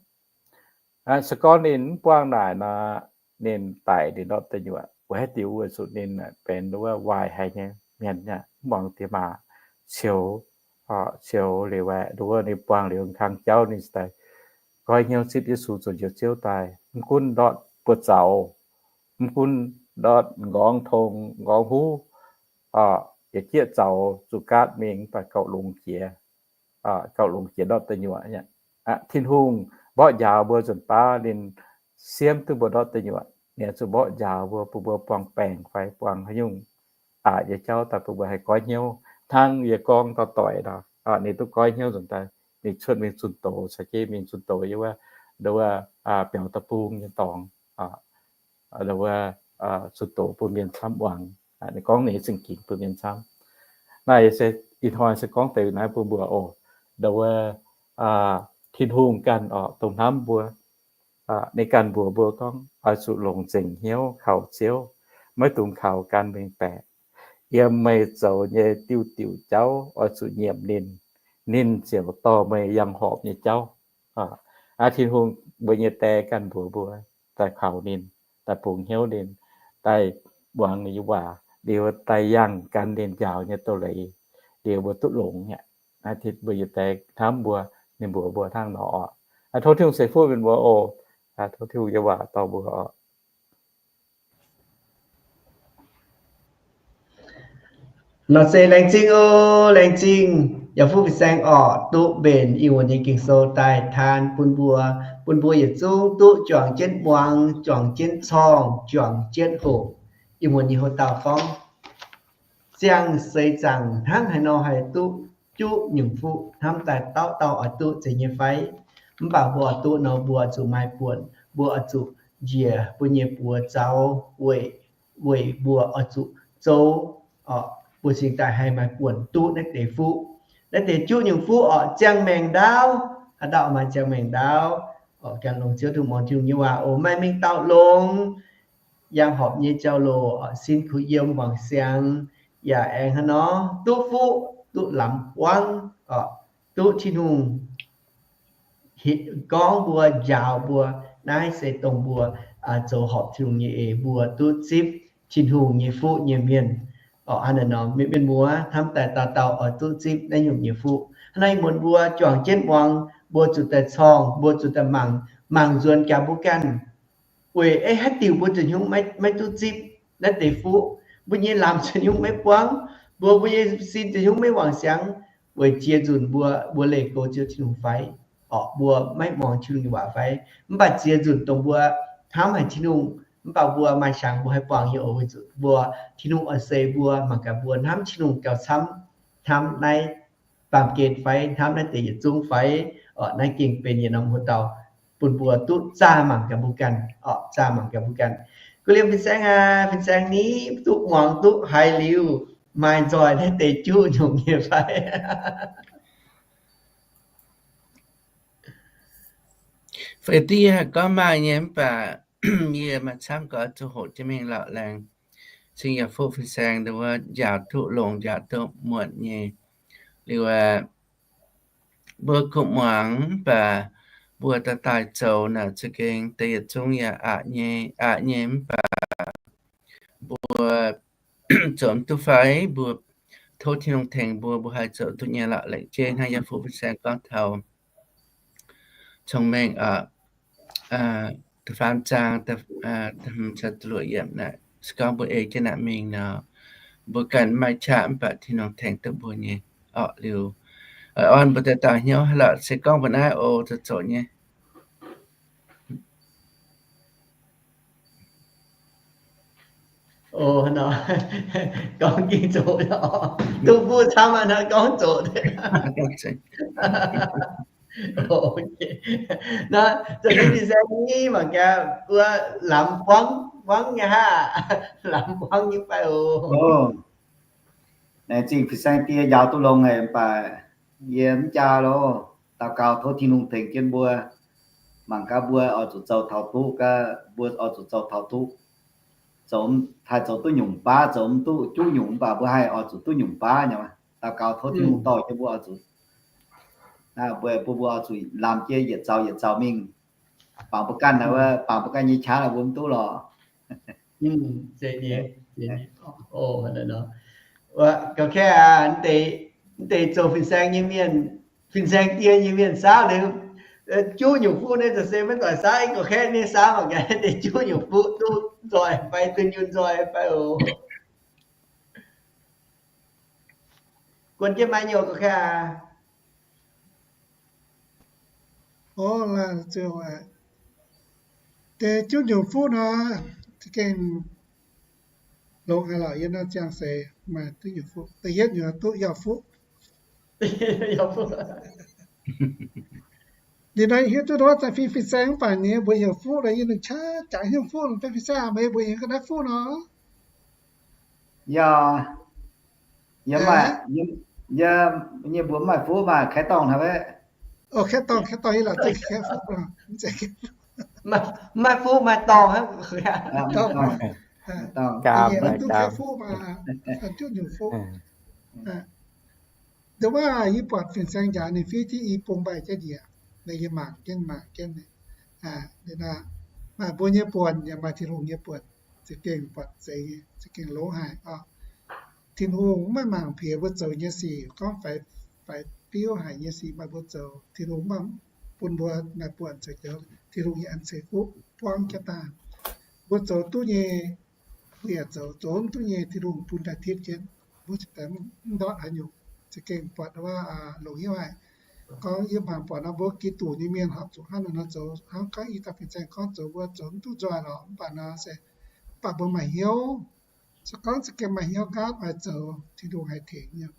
Se gorngv ninh mv buangh naaic nor, ninh daic ninh ndortv deic nyuoqc. Weic haaix diuc? Weic zuqc ninh benx wuov waaic haic nyei mienh, mv muangx diex maac, ceux, ceux liuz aeqv, nduov wuov ninh buangh liuz kang jauv ninh daaih goiv hnyouv zipv Yesu zoux Njoux Ziouv daaih. Mv gunv ndortv buoz-zaux, mv gunv ndortv nqorngv tong nqorngv huv, yietc jieqv zaux zuqc gaatv mingh, mv baac gauh longx jiex, gauh longx jiex ndortv deic nyuoqc. Tin-Hungh mborqv njaaux mbuo nzunc baav ninh siemv duqv mbuo ndortv deic nyuoqc. Ninh zuqc mborqv njaaux mbuo, bun mbuo buangh baengc fai buangh haaix nyungc, aqc nyei jauv daaih bun mbuo haih goiv hnyouv. Hnangv yie gorngv dauh doic nor, ninh duqv goiv hnyouv nzunc daaih, ninh cuotv mingh zunh doz, caux jienv mingh zunh doz yiem wuov, nduov wuov biaux da'bung nyei dorngx, nduov wuov zunh doz bun mienh camv muangx. Ninh gorngv ninh nyei zingh ginx bun mienh camv. Naaiv se ih hnoi se gorngv deix naaiv bun mbuo oc, nduov wuov Tin-Hungh ganh oc dongh hnamv mbuo. Ninh ganh mbuox mbuo gorngv oix zuqc longc nzengc hnyouv kaux Ziouv, maiv dungx kaux gan mengh baeqc. Yiem meih zoux nyei diuh diuc jauv oix zuqc nyiemc ninh, ninh ziouc dorh meih yangh horpc nyei jauv. Aa, Tin-Hungh mbuo nyei Die ganh mbuox mbuo. daaih kaux ninh, daaih bungx hnyouv ninh, daaih muangx ninh nyei waac liuz, daaih yangh gan ninh njaaux nyei doz-leiz liuz, mbuo duqv longx aqv. Naaiv tin mbuo yietc deix hnamv mbuo, ninh mbuox mbuo hnangv nor oc. Tov Tin-Hungh ceix fuqv mienh mbuo oc. Tov Tin-Hungh nyei waac dorh mbuo oc. Nor se laengz zingh oc, laengz zingh yaac fuqv fin-saeng orqc, duqv mbenc ih muonz nyei Ging-Sou daaih taan bun mbuo, bun mbuo yietc zungv duqv juangc jienv muangx, juangc jienv corngh, juangc jienv hoqc. Ih muonz nyei hoc dauh gorngv, ziangh seix zaangc hnangv haaix nor haih duqv juqv nyungc fuqv, hnamv daaih dauh dauh oix duqv zeiz nyei fai? Mv baac mbuo oix duqv nor, mbuo oix zuqc maaih buonc, mbuo oix zuqc njiec mbuo nyei buoz zaux weic, weic mbuo oix zuqc zoux, mbuo cingx daaih haih maaih buonc duqv naaiv deix fuqv. Naaiv deix juqv nyungc fuqv orqc, ziangh maengc ndaauv. Haaix dauh maaih ziangh maengc ndaauv, gan longx Ziouv Tin-Hungh, muangx Tin-Hungh nyei waac oc. Maaih mingh dauh longx, yangh horpc nyei jauv-louc, sin kuh yiem wangc siangx, yaac aengx hnangv nor duqv fuqv, duqv lamz buangv, duqv Tin-Hungh gorngv mbuo, njaaux mbuo, naaiv se dongh mbuo zoux horpc Tin-Hungh nyei eix, mbuo duqv zipv Tin-Hungh nyei fuqv nyei mienh. Hnangv naaiv nor, mienh muoz, hnamv daaih dauh dauh oix duqv zipv naaiv nyungc nyei fuqv. Hnangv naaiv ih muonz mbuo juangc jienv muangx, mbuo zuqc daaih corngh, mbuo zuqc daaih mangc, mangc nzuonx gaax mbuo ganh. Weic ei haaix diuc mbuo ziouc nyungc maiv duqv zipv naaiv deix fuqv, mbuo nyei lamz ziouc nyungc maiv buangv, mbuo, mbuo nyei sin ziouc nyungc maiv wangc siangx. Weic ziex nzunc mbuo, mbuo leih go Ziouv Tin-Hungh fai? Orqc, mbuo maiv muangx Tin-Hungh nyei waac fai? Mv baac ziex nzunc dongh mbuo hnamv haic Tin-Hungh, mv baac mbuo maaih qangx mbuo haih buangh nyei oc. Weic zuqc mbuo, Tin-Hungh oix seix mbuo, mangc gaax mbuo hnamv Tin-Hungh gauh camv, hnamv naaiv baamh gen fai, hnamv naaiv deix yietc zungv fai? Orqc, naaiv gengh benx yietc norm hoc dauh bun mbuo duqv zaah mangc gaax mbuo ganh. Orqc, zaah mangc gaax mbuo ganh. Gu liemh fin-saeng aac, fin-saeng ni duqv muangx duqv haiz liuz, maaih nzoih naaiv deix juqv nyungc nyei fai? Fai diev gorngv maaih nyei, mv baac yie maaih camv gorx zuqc hoqc jienv mingh lorqc laengz. Cingx yaac fuqv fin-saeng nduov njaaux duqv longx, njaaux duqv muonc nyei. Liuz aeqv, mbuo kungx muangx, mv baac mbuo daaih daaih zoux naaic za'gengh deix yietc zungv yaac aqc nyei, aqc nyei, mv baac mbuo zoux mv duqv fai, mbuo tov Tin-Hungh tengx mbuo, mbuo haih zoux duqv nyei lorqc. Laengz zingh hnangv yaac fuqv fin-saeng gorngv taux cong-mengh oc, da'faam zaang, da'luoqc yiemc naaic, se gorngv mbuo ei jienv naaic mingh nor, mbuo ganh maaih qaqv mv baac Tin-Hungh tengx duqv mbuo nyei. Orqc, liuz oix orn mbuo daaih dauh hnyouv haaix lorqc, se gorngv mbuo naaiv oc, zoux zoqc nyei. Oc, nor gorngv gengh zoqc, duqv mbuo camv aqv nor gorngv zoqc. Nor, zoux jienv fin-saeng ni mangc gaax, mbuo lamz buangv, buangv nyei haav, lamz buangv nyei fai oc. Laengz zingh fin-saeng die njaaux duqv longx haic, mv baac yie mv jaa loh. Daux gaux tov Tin-Hungh tengx jienv mbuo, mangc gaax mbuo oix zuqc zoux taux duqv gaax, mbuo oix zuqc zoux taux duqv. Zoux, haih zoux duqv nyungc baav, zoux mv duqv juqv nyungc, mv baac mbuo haih oix zuqc duqv nyungc baav nyei. Daux gaux tov Tin-Hungh dorh jienv mbuo oix zuqc, mbuo, mbuo, mbuo oix zuqc lamz jienv yietc zaux yietc zaux mingh. Bangc mbuo ganh, bangc mbuo ganh nyei qaqv mbuo mv duqv lorqc. Gauh kaeqv aac, mv deix zoux fin-saeng nyei mienh, fin-saeng die nyei mienh saauv liuz, juqv nyungc fuqv naaiv za'gengh maiv doic saauv, gauh kaeqv ninh saauv mangc gaax deix juqv nyungc fuqv duqv nzoih fai, duqv nyunc nzoih fai oc. Guon jienv maiv nyungc gauh kaeqv aac. Deix juqv nyungc fuqv nor, za'gengh longx haic lorqc. Yiem naaiv ziangh seix maaih duqv nyungc fuqv. Da'yietv nyungc duqv yauh fuqv. Liuz nor hiuv duqv nduov zanc fim fin-saeng mv baac ninh mbuo heuc fuqv nor, yie nungc qaqv jangx hnyouv fuqv nor, fai fin-saeng meih mbuo heuc ga'naaiv fuqv nor. Yaac, yie maaih, yie, yie nyei mbuox maaih fuqv maah, kaaix dorngh hnangv wuov. Kaaix dorngh, kaaix dorngh, yie laaic duqv kaaix fuqv. Maaih fuqv maaih dorngh hnangv. Dorngh, maaih dorngh. Duqv kaaix fuqv maah, juqv nyungc fuqv. Nduov wuov yie buatc fin-saeng njaaux ninh fiev jienv i bung mbaih jienv njiec, yie mangc jienv mangc jienv. Maaih mbuo nyei buonc yaac maaih Tin-Hungh nyei buonc, za'gengh buatc zeiz nyei, za'gengh longx haic oc. Tin-Hungh maiv mangc piex mbuo zoux nyei sic, gorngv faix, faix biuv haic nyei sic maaih mbuo zoux, Tin-Hungh mv bun mbuo maaih buonc zoux joux, Tin-Hungh yaac an ceix fuqv buangv jienv daaih. Mbuo zoux duqv nyei, mbuo yaac zoux, zoux mv duqv nyei, Tin-Hungh bun daaih tipv jienv. Mbuo ziouc daaih mv ndortv haaix nyungc, za'gengh buatc wuov longx hnyouv haic. Gorngv yie hmuangx buatc nor, mbuo Giduc nyei mienh horpc zuqc hnangv naaiv nor zoux, hnangv gorngv i dauh fin-saeng gorngv zoux mbuo zoux mv duqv nzoih lorqc, mv baac nor se, mv baac mbuo maaih hnyouv. Se gorngv za'gengh maaih hnyouv nqaatv oix zoux, Tin-Hungh haih tengx nyei.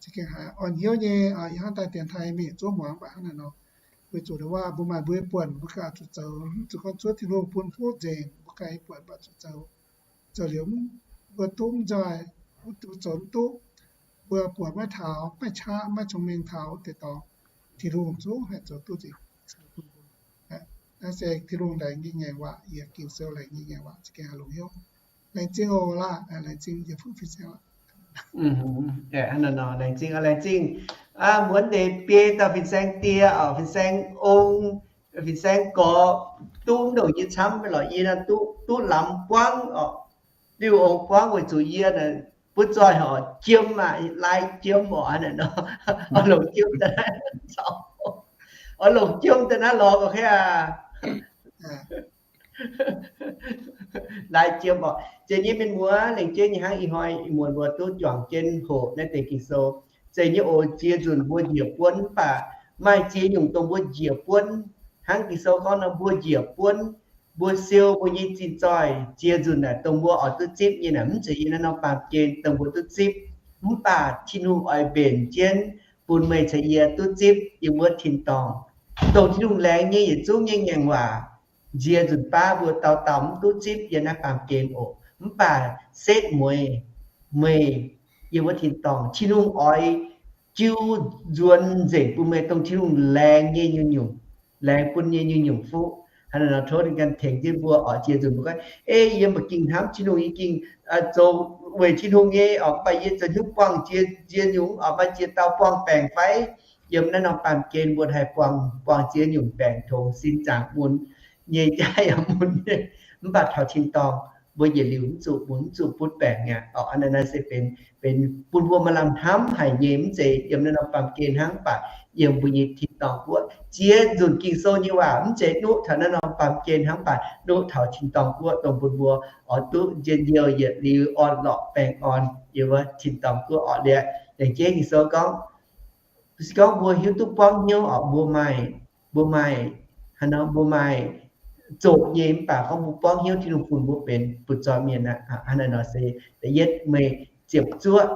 Za'gengh haiz orn hnyouv nyei, ih hnangv daaih dienx taaih mingh zuov hmuangx mv baac hnangv naaiv nor, weic zuqc waac mbuo maaih mbuo nyei buonc, mbuo ganh zuqc zoux, mv zuqc gorngv zuov Tin-Hungh bun fuqv nzengc, mbuo ganh nyei buonc mbuo zuqc zoux. Zoux liuz mv, mbuo duqv mv nzoih, mv duqv zoux mv duqv, mbuo buatc maiv taux, maiv qaqv, maiv cong-mengh taux wuov deix dorngx, Tin-Hungh zungv haih zoux duqv nzengc. Naaiv se Tin-Hungh laengz nyei ngaengc waac, yaac Ging-Sou laengz nyei ngaengc waac, za'gengh haih longx hnyouv. Laengz zingh oc laah, laengz zingh yie fuqv fin-saeng. Laengz zingh, laengz zingh. Muonz deix biei dauh fin-saeng die oc, fin-saeng ong, fin-saeng gorx, duqv ndongc yie camv lorqc, yie duqv, duqv lamz buangv oc. Liuz ong buangv weic zuqc yie butv zoih horc jiem aqv, lai jiem oc, hnangv naaiv nor, oix longc jiem daaih naaiv, oix longc jiem daaih naaiv lorz ga'kaiv aqv. Lai jiem oc. Zeiz nyei mienh muoz, lengc jeiv nyei hnangv ih hnoi ih muonz mbuo duqv juangc jienv hoqc naaiv deix Ging-Sou. Zeiz nyei oc, ziex nzunc mbuo njiec buonv mv baac maaih ziex nyungc dongh mbuo njiec buonv. Hnangv Ging-Sou gorngv nor, mbuo njiec buonv, mbuo siou mbuo nyei zinh zoih. Ziex nzunc naaic dongh mbuo oix duqv zipv nyei naaic, mv zeiz yiem naaiv norm baamh gen dongh mbuo duqv zipv. Mv baac Tin-Hungh oix mbenc jienv bun meih caux yie duqv zipv yiem wuov tin-dorngh. Dongh Tin-Hungh laengz nyei yietc zungv nyei ngaengc waac, nziex nzunc baav mbuo dauh dauh mv duqv zipv yiem naaiv baamh gen oc. Mv baac setv mueiz meih yiem wuov tin-dorngh, Tin-Hungh oix jiu nzuonx nzengc bun meih dongh Tin-Hungh laengz nyei nyungc-nyungc, laengz bun nyei nyungc-nyungc fuqv. Hnangv naaiv nor tov ninh ganh tengx jienv mbuo oc. Ziex nzunc mbuo gorngv, ei, yie mv baac ging hnamv Tin-Hungh, yie ging zoux weic Tin-Hungh nyei oc, mv baac yie zoux hnyouv buangh ziex, ziex nyungc oc, maaih ziex dauh buangh baengc fai? Yiem naaiv norm baamh gen mbuo haih buangh, buangh ziex nyungc baengc, tongx, sin, zaangc, mun, nyei jaav yaac mun nyei. Mv baac taux tin-dorngh mbuo yietc liuz mv zuqc, mbuo mv zuqc butv baengc aqv. Oc, naaiv naaiv se benx, benx bun mbuo maaih lamh hnamv haic nyei, mv zeiz yiem naaiv norm baamh gen hnangv, mv baac yiem mbuo nyei tin-dorngh guoqv. Ziex nzunc Ging-Sou nyei waac mv zeiz nuqv taux naaiv norm baamh gen hnangv, mv baac nuqv taux tin-dorngh guoqv, dongh bun mbuo oix duqv njien-youh yietc liuz orn-lorqc baengh orn yiem wuov tin-dorngh guoqv orqc. Liuz, laengz jeiv Ging-Sou gorngv, se gorngv mbuo hiuv duqv buangv hnyouv oc, mbuo maaih, mbuo maaih, haaix nor mbuo maaih zoqc nyei, mv baac gorngv mbuo buangv hnyouv Tin-Hungh bun mbuo benx butv zoih mienh aqv. Hnangv naaiv nor se da'yietv meih ziepc zuoqv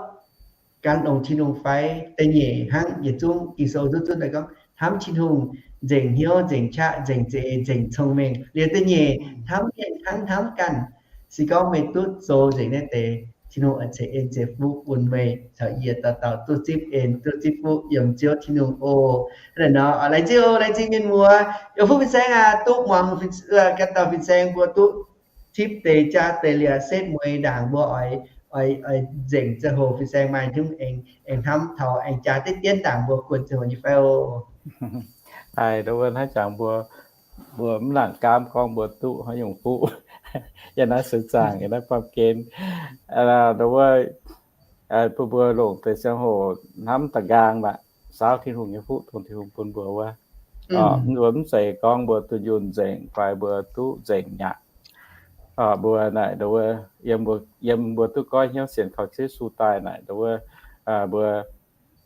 gan longx Tin-Hungh fai? Da'nyeic hnangv yietc zungv Ging-Sou zuqv zunv daaih gorngv, hnamv Tin-Hungh nzengc hnyouv, nzengc qaqv, nzengc za'eix, nzengc cong-mengh. Liuz da'nyeic, hnamv mienh hnangv hnamv ganh. Se gorngv meih duqv zoux nzengc naaiv deix, Tin-Hungh oix ceix en ceix fuqv bun meih caux yie dauh dauh duqv zipv en, duqv zipv fuqv yiem Ziouv Tin-Hungh oc. Hnangv naaiv nor, laengz zingh oc, laengz zingh mienh muoz. Yie fuqv fin-saeng aqv, duqv muangx ganh dauh fin-saeng mbuo duqv tipv deix jaa deix liuz setv mueiz ndaangc mbuo oix, oix, oix nzengc ziangh hoc fin-saeng maaih hnyouv aengx, aengx hnamv taux aengx jaa diqv dienv ndaangc mbuo guon ziangh hoc nyei fai oc. Haiz ndau wuov hnangv jangx mbuo, mbuo mv nangc gaamv gorngv mbuo duqv haaix nyungc fuqv yiem naaiv seix zaangc, yiem naaiv baamh gen. Ndau wuov bun mbuo longc deix ziangh hoc hnamv da'nqaang aqv, saauv Tin-Hungh nyei fuqv dongh Tin-Hungh bun mbuo wuov. Mbuo mv zeiz gorngv mbuo dunh yunh nzengc fai mbuo duqv nzengc aqv. Mbuo naaic ndau wuov, yiem mbuo duqv goiv hnyouv sienx kaux Yesu daaih naaic ndau wuov, mbuo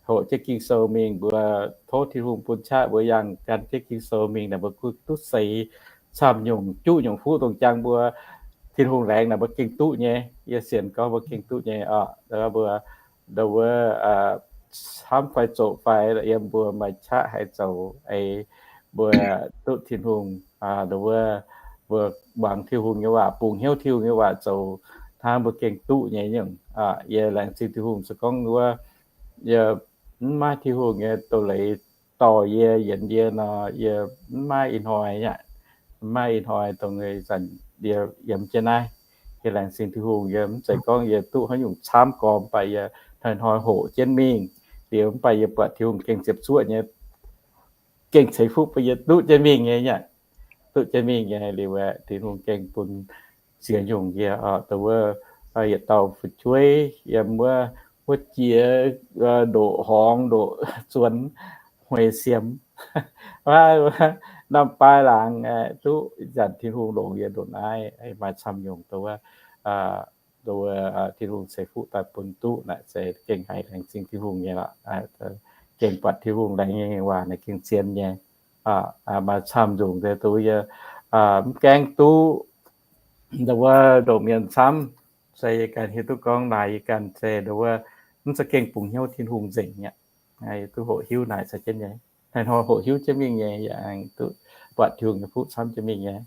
hoqc jienv Ging-Sou mingh, mbuo tov Tin-Hungh bun qaqv mbuo yangh gan jienv Ging-Sou mingh naaic, mbuo kuv duqv seix camv nyungc juqv nyungc fuqv dongh jangx mbuo Tin-Hungh laengz naaic mbuo gengh duqv nyei. Yie sienx gorngv mbuo gengh duqv nyei oc. Mbuo ndau wuov hnamv fai zoqc fai yiem mbuo maaih qaqv haih zoux eix, mbuo duqv Tin-Hungh ndau wuov, mbuo muangx Tin-Hungh nyei waac, bungx hnyouv Tin-Hungh nyei waac zoux hnangv, mbuo gengh duqv nyei nyungc. Yie laengz zingh Tin-Hungh se gorngv wuov, yie mv maaih Tin-Hungh nyei doz leiz dorh yie yienx yie nor, yie mv maaih ih hnoi aqv. Mv maaih ih hnoi dongh ih zanc yie yiem jienv naaiv. Yie laengz zingh Tin-Hungh, yie mv zeiz gorngv yie duqv haaix nyungc camv gormx, mv baac yie hnoi-hnoi hoqc jienv mingh. Liuz mv baac yie buatc Tin-Hungh gengh ziepc zuoqv nyei, gengh ceix fuqv bun yie duqv jienv mingh nyei aqv. duqv jienv mingh nyei liuz aeqv, Tin-Hungh gengh bun ziex nyungc yie oc, dongh wuov yietc dauh fu'jueiv yiem wuov, wuov jiex ndoqc horngz ndoqc zuonx, hmueiz siemx, norm baaix laangz duqv, ih zanc Tin-Hungh longc yie ndongc naaiv maaih camv nyungc dongh wuov, dongh wuov Tin-Hungh ceix fuqv daaih bun duqv naaic, se gengh haiz laengz zingh Tin-Hungh nyei lorqc. Gengh buatc Tin-Hungh laengz nyei waac naaic gengh zien nyei. Maaih camv nyungc deix dongh yie mv gaengh duqv ndongc wuov ndoqc mienh camv, se yie ganh hiuv duqv gorngv naaic yie ganh se ndongc wuov mv za'gengh bungx hnyouv Tin-Hungh nzengc aqv. Yie duqv hoqc hiuv naaic caux jienv nyei. Hnangv nor hoqc hiuv jienv mingh nyei, yaac aengx duqv buatc Tin-Hungh nyei fuqv camv jienv mingh nyei.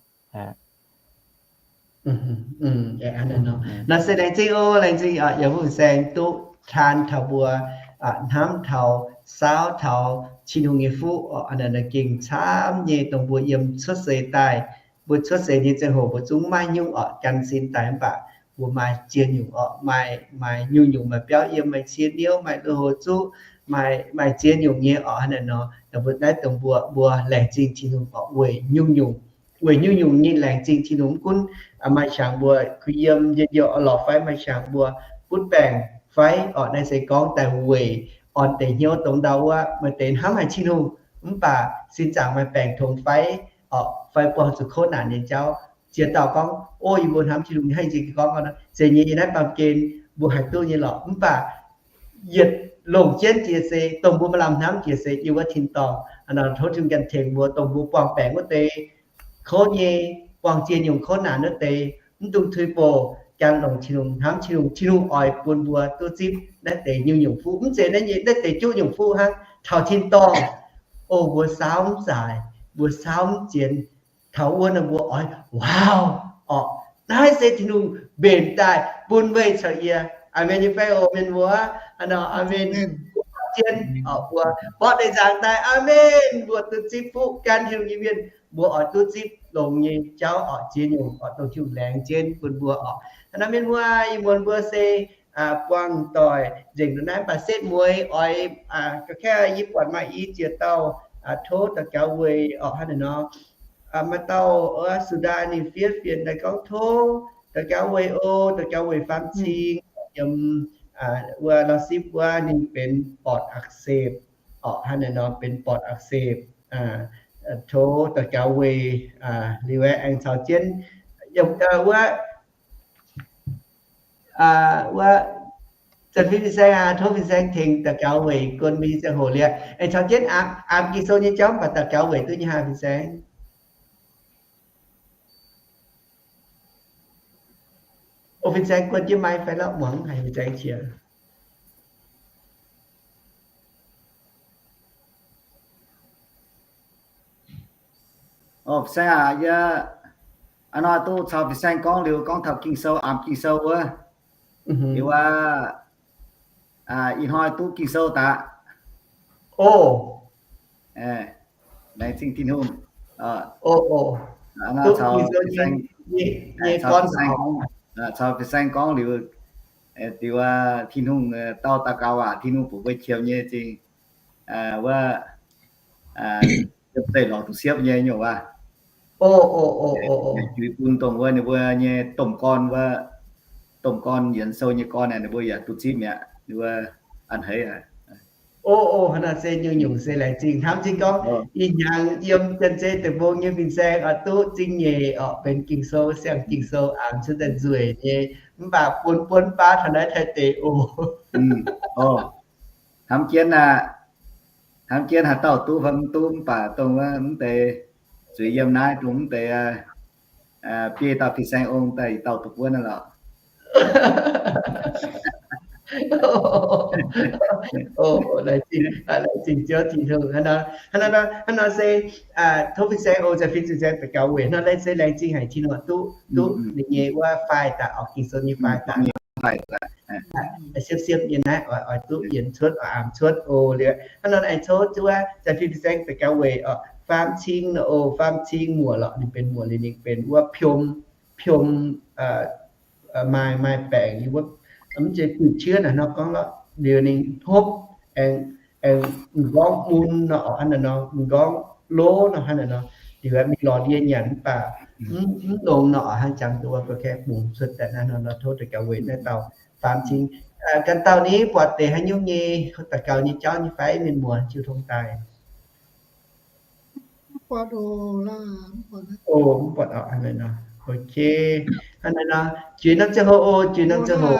Nor se laengz zingh oc, laengz zingh yiem wuov fin-saeng duqv taan taux mbuo hnamv taux, saauv taux Tin-Hungh nyei fuqv oc. Hnangv naaic gengh camv nyei, dongh mbuo yiem cuotv seix daaih, mbuo cuotv seix nyei ziangh hoc mbuo zungv maiv nyungc oc, gan sin daaih mv baac mbuo maaih ziex nyungc oc, maaih, maaih nyungc-nyungc, maaih biauv yiem, maaih cie niouv, maaih lui-houx zuqv, maaih, maaih ziex nyungc nyei oc. Hnangv naaic nor, dongh mbuo naaiv dongh mbuo, mbuo laengz zingh Tin-Hungh oc, weic nyungc-nyungc, weic nyungc-nyungc nyei laengz zingh Tin-Hungh. Mv gunv maaih qangx mbuo kuh yiem njien-youh lorqc fai maaih qangx mbuo butv baengc fai oc, naaiv se gorngv daaih weic orn deix hnyouv dongh ndau wuov maaih deix hnamv haic Tin-Hungh, mv baac sin zaangc maaih baengc tongx fai oc, fai buangh zuqc kouv naanc nyei jauv. Ziex dauh gorngv, o, yie mbuo hnamv Tin-Hungh, haih nziex gorngv, zeiz nyei, yiem naaiv baamh gen mbuo haih duqv nyei lorqc. Mv baac yietc longc jienv jiex se dongh mbuo maaih lamh hnamv jiex se yiem wuov tin-dorngh, tov Tin-Hungh ganh tengx mbuo, dongh mbuo buangh baengc wuov deix, kouv nyei, buangh ziex nyungc kouv naanc wuov deix, mv dungx tuix bouc, gan longc Tin-Hungh, hnamv Tin-Hungh, Tin-Hungh oix bun mbuo duqv zipv naaiv deix nyungc-nyungc fuqv. Mv zeiz naaiv nyungc, naaiv deix juqv nyungc fuqv hnangv. Taux tin-dorngh, o, mbuo saauv mv zaaix, mbuo saauv mv zien. Taux wuov nor mbuo oix, wow, orqc, naaiv se Tin-Hungh mbenc daaih bun meih caux yie. Aamen nyei fai? O, mienh muoz, aamen. Zien oc, mbuo mborqv deix nzaangc daaih, aamen, mbuo duqv zipv fuqv gan Tin-Hungh nyei mienh. Mbuo oix duqv zipv longx nyei jauv oc, ziex nyungc oc, dongh Tin-Hungh laengz jienv bun mbuo oc. Hnangv naaiv mienh muoz, ih muonz mbuo se buangh doic nzengc nor naaiv, mv baac setv mueiz oix, ga'naaiv yie buatc maaih i ziex dauh tov daux gaux weic oc. Hnangv naaiv nor, maaih dauh Sudan ninh fiev fienx daaih gorngv, tov daux gaux weic o, daux gaux weic faam-cing yiem wuov Lao Sipv wuov ninh benx ปอดอักเสบ oc. Hnangv naaiv nor benx ปอดอักเสบ, tov daux gaux weic. Liuz aengx caux jienv yiem wuov, wuov, zanc fih fin-saeng aac, tov fin-saeng tengx daux gaux weic gon mbuo nyei ziangh hoc liuz aengx caux jienv aapv Ging-Sou nyei jauv, mv baac daux gaux weic duqv nyei hnangv fin-saeng. O, fin-saeng guon jienv maiv fai lorqc, muangx haic fin-saeng qiex. O, fin-saeng aac, yie hnoi duqv caux fin-saeng gorngv liuz, gorngv taux Ging-Sou, aapv Ging-Sou wuov. Liuz aac, ih hnoi duqv Ging-Sou daaih. O, laengz zingh Tin-Hungh. Caux fin-saeng gorngv liuz, liuz aac, Tin-Hungh dau daux gaux waac, Tin-Hungh bun mbuo qiemx nyei zingh wuov, zeiv lorz duqv siepv nyei nyungc waac. Juix bun dongh wuov ninh mbuo nyei domh gorn wuov, domh gorn yienx sou nyei gorn aeqv, ninh mbuo yaac duqv zipv mi'aqv, ninh mbuo a'hneiv aqv. O, o, hnangv naaic se nyungc-nyungc se laengz zingh hnamv zingh gorngv ih hnyangx yiem Janx-Zei Deic-Bung nyei fin-saeng oix duqv zingh nyeic orqc, benx Ging-Sou, siang Ging-Sou, aengx cuotv daaih nzueic nyei, mv baac buonv buonv baav taux naaiv Taiv deic oc. Hnamv jienv aqv, hnamv jienv haaix dauh duqv fai mv duqv, mv baac dongh wuov mv deix zuiz yiem naaiv, dongh mv deix biei dauh fin-saeng ong daaih dauh duqv wuov naaiv lorqc. Laengz zingh Ziouv Tin-Hungh. Hnangv nor se tov fin-saeng ong, caux fin-saeng daux gaux weic hnangv naaiv se laengz zingh haic Tin-Hungh duqv, duqv ninh nyei wuov faix daaih oc, Ging-Sou nyei faix daaih. Siepv-siepv nyei naaiv oix, oix duqv yienx cuotv, oix aapv cuotv oc. Liuz hnangv nor aengx tov zuov caux fin-saeng daux gaux weic oc, faam-cing nor oc, faam-cing muoc lorqc, ninh benx muoc liuz ninh benx wuov piom, piom, maaih, maaih baengc wuov, mv zeiz ติดเชื้อ naaic nor gorngv lorqc, liuz ninh hnopv, aengx m'nqorngv mun nor oc, hnangv naaic nor, m'nqorngv lov nor, hnangv naaic nor. Liuz mingh lorz ndie nyanc mv baac mv longx nor, hnangv jangx duqv wuov ga'kaeqv bungx cuotv daaih naaiv nor, tov daux gaux weic naaiv dauh faam cing. Ganh dauh ni buatc deix haaix nyungc nyei daux gaux nyei jauv nyei fai, mienh muoz jiu tong daaih? Mv buatc oc. Ok, hnangv naaiv nor, juix norm ziangh hoc oc, juix norm ziangh hoc.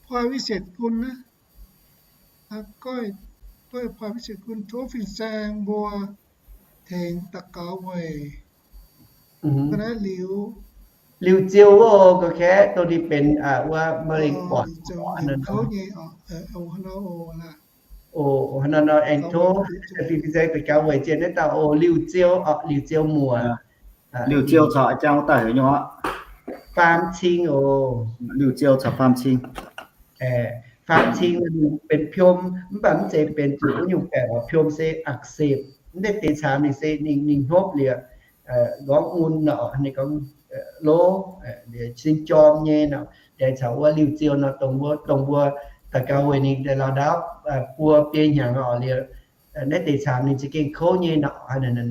Poi Vincent Gun, Poi Vincent Gun tov fin-saeng mbuo tengx daux gaux weic Liuz Ziou wuov, ga'kaeqv dongh ninh benx wuov มะเร็งปอด kouv nyei, hnangv nor nor aengx tov fin-saeng daux gaux weic jienv naaiv dauh oc, Liuz Ziou, Liuz Ziou muoc. Liuz Ziou caux a'jang wuov dauh heuc nyungc oc? Faam Cing oc. Liuz Ziou caux Faam Cing. Faam Cing benx piom, mv baac mv zeiz benx zuqc wuov nyungc baengc oc. Piom se อักเสบ, mv deix deix caamx ninh se ninh hnyopv liuz, gorngv mun nor, ninh gorngv lov, sin jorm nyei nor. Deix caux wuov Liuz Ziou nor, dongh mbuo, dongh mbuo daux gaux weic ninh deix lauh ndaauv buo biei hnyangx oc liuz, naaiv deix caamx ninh za'gengh kouv nyei nor,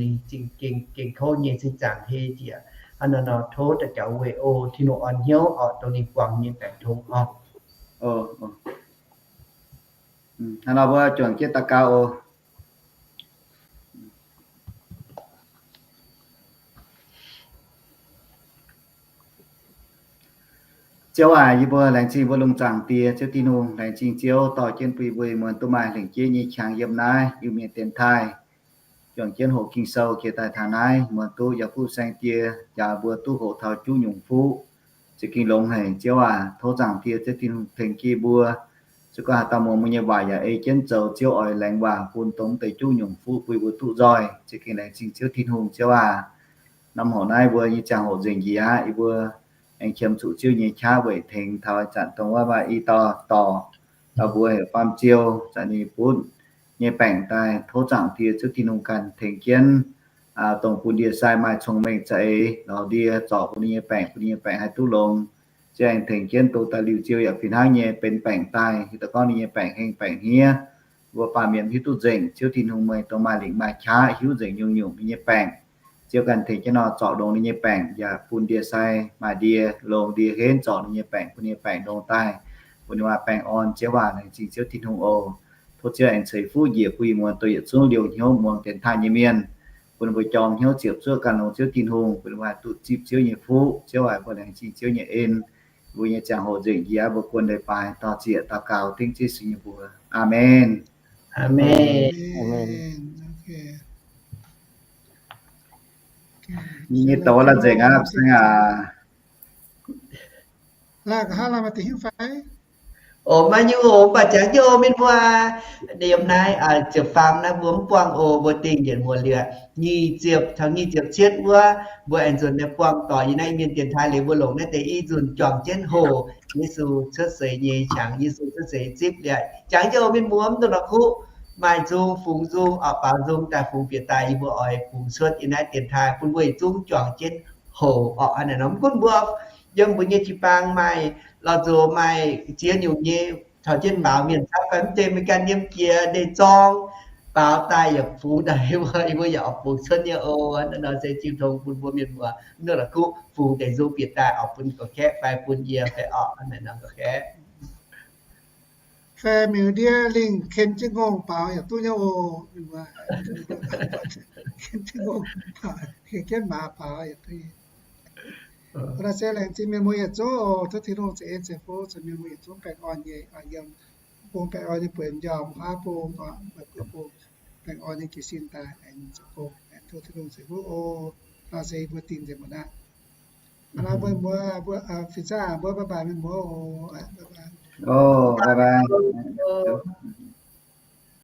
ninh za'gengh, gengh kouv nyei, cingx zaangc hei jiex. Hnangv nor nor tov daux gaux weic oc, Tin-Hungh orn hnyouv oc, dongh ninh buangh nyei baengc tongx oc. Hnangv nor mbuo juangc jienv daux gaux oc. Ziouv aac, yie mbuo laengz zingh mbuo lungh zaangc Diex, Ziouv Tin-Hungh. Laengz zingh Ziouv dorh jienv bun yie mbuo muonz duqv maaih lengc jeiv nyei qangx yiem naaiv Iu-Mienh dienx taaih, juangc jienv hoqc Ging-Sou jiex daaih taux naaiv, muonz duqv yaac fuqv saeng die, jaax mbuo duqv hoqc taux juqv nyungc fuqv, za'gengh longx haic. Ziouv aac, tov zaangc Diex, Ziouv Tin-Hungh tengx jienv mbuo. Se gorngv haaix dauh muangx mbuo nyei waac yaac ei jienv zoux, Ziouv oix laengz waac bun dongh deix juqv nyungc fuqv bun yie mbuo duqv nzoih. Za'gengh laengz zingh Ziouv Tin-Hungh. Ziouv aac, norm horqc naaiv mbuo nyei ziangh hoc nzengc njiec aqv. Yie mbuo aengx qiemx zuqc Ziouv nyei qaqv weic tengx taux ih zanc dongh wuov maaih i dauh dorc dauh mbuo heuc Faam Ziou, zanc ninh butv nyei baengc daaih. Tov zaangc Diex, Ziouv Tin-Hungh ganh tengx jienv, dongh bun ndie-sai maaih cong-mengh za'eix lorz ndie zorc bun ninh nyei baengc, bun ninh nyei baengc haih duqv longx. Ziouv aengx tengx jienv dongh daaih Liuz Ziou yaac fih hnangv nyei benx baengc daaih, hiuv duqv gorngv ninh nyei baengc hengx baengc hniev. Mbuo baamh mienh hiuv duqv nzengc, Ziouv Tin-Hungh meih dongh maaih lingc maaih qaqv hiuv nzengc nyungc-nyungc ninh nyei baengc. Ziouv ganh tengx jienv nor zorc longx ninh nyei baengc, yaac bun ndie-sai maaih ndie longx, ndie henv zorc ninh nyei baengc, bun ninh nyei baengc longx daaih, bun ninh maaih baengh orn. Ziouv aac, laengz zingh Ziouv Tin-Hungh oc. Tov Ziouv aengx ceix fuqv njiec bun ih muonz dongh yietc zungv liouh hnyouv muangx dienx taaih nyei mienh, bun ninh mbuo jorm hnyouv ziepc zuoqv ganh longx Ziouv Tin-Hungh, bun ninh mbuo haih duqv zipv Ziouv nyei fuqv. Ziouv aac, mbuo laengz zingh Ziouv nyei en. Mbuo nyei ziangh hoc nzengc njiec, mbuo guon leiz-baaix dor-ziec daux gaux dengv Yesu nyei mbuox. Aamen. Aamen. Nyei douz la'nzengc aqv, saeng aac. Oc, maiv nyungc oc, mv baac jangx jienv oc, mienh muoz. Yiem naaiv ziepc faam naaiv mbuo mv buangh oc, mbuo dingh yietc muoz liuz nyic ziepc taux nyic ziepc cietv wuov, mbuo aengx nzuonx nyei buangh doic. Yiem naaiv Iu-Mienh dienx taaih liuz, mbuo longc naaiv deix i nzunc juangc jienv hoc Yesu cuotv seix nyei qangx, Yesu cuotv seix zipv liuz. Jangx jienv oc, mienh muoz, mv dungx la'kuqv, maaih nzung fungx nzung, oix baaux nzung daaih fungx bieqc daaih, yie mbuo oix fungx cuotv yiem naaiv dienx taaih bun mbuo yietc zungv juangc jienv hoc oc. Hnangv naaic nor, mv gunv mbuo yiem mbuo nyei jiu-baang maaih lauh nzox, maaih ziex nyungc nyei, caux jienv maux mienh camv fai mv zeiz, meih ganh yiem jiex ndeic-zorng baaux daaih yaac fungx daaih, yie mbuo yaac oix fungx cuotv nyei oc. Hnangv naaiv nor se jiu tong bun mbuo mienh muoz mv dungx la'kuqv, fungx deix nzung bieqc daaih oix bun gorx-kaeqv fai bun yie fai oc. Hnangv naaic nor gorx-kaeqv fai miuc ndie lingh ken jienv ngongh baaux yaac duqv nyei oc. Ken jienv ngongh baaux, ken jienv maaz baaux yaac duqv nyei. Naaiv se laengz zingh mienh muoz yietc zungv oc. Tov Tin-Hungh ceix en ceix fuqv caux mienh muoz yietc zungv baengh orn nyei, yiem bung baengh orn nyei buonc, njormh huaav bung, bung baengh orn nyei jiez sin daaih, aengx zoux gong, aengx tov Tin-Hungh ceix fuqv oc. Naaiv se mbuo dingh nzengc mbuo naaiv. Hnangv naaiv mbuo, mbuo, fin-saeng mbuo bye bye mienh muoz oc. Bye bye.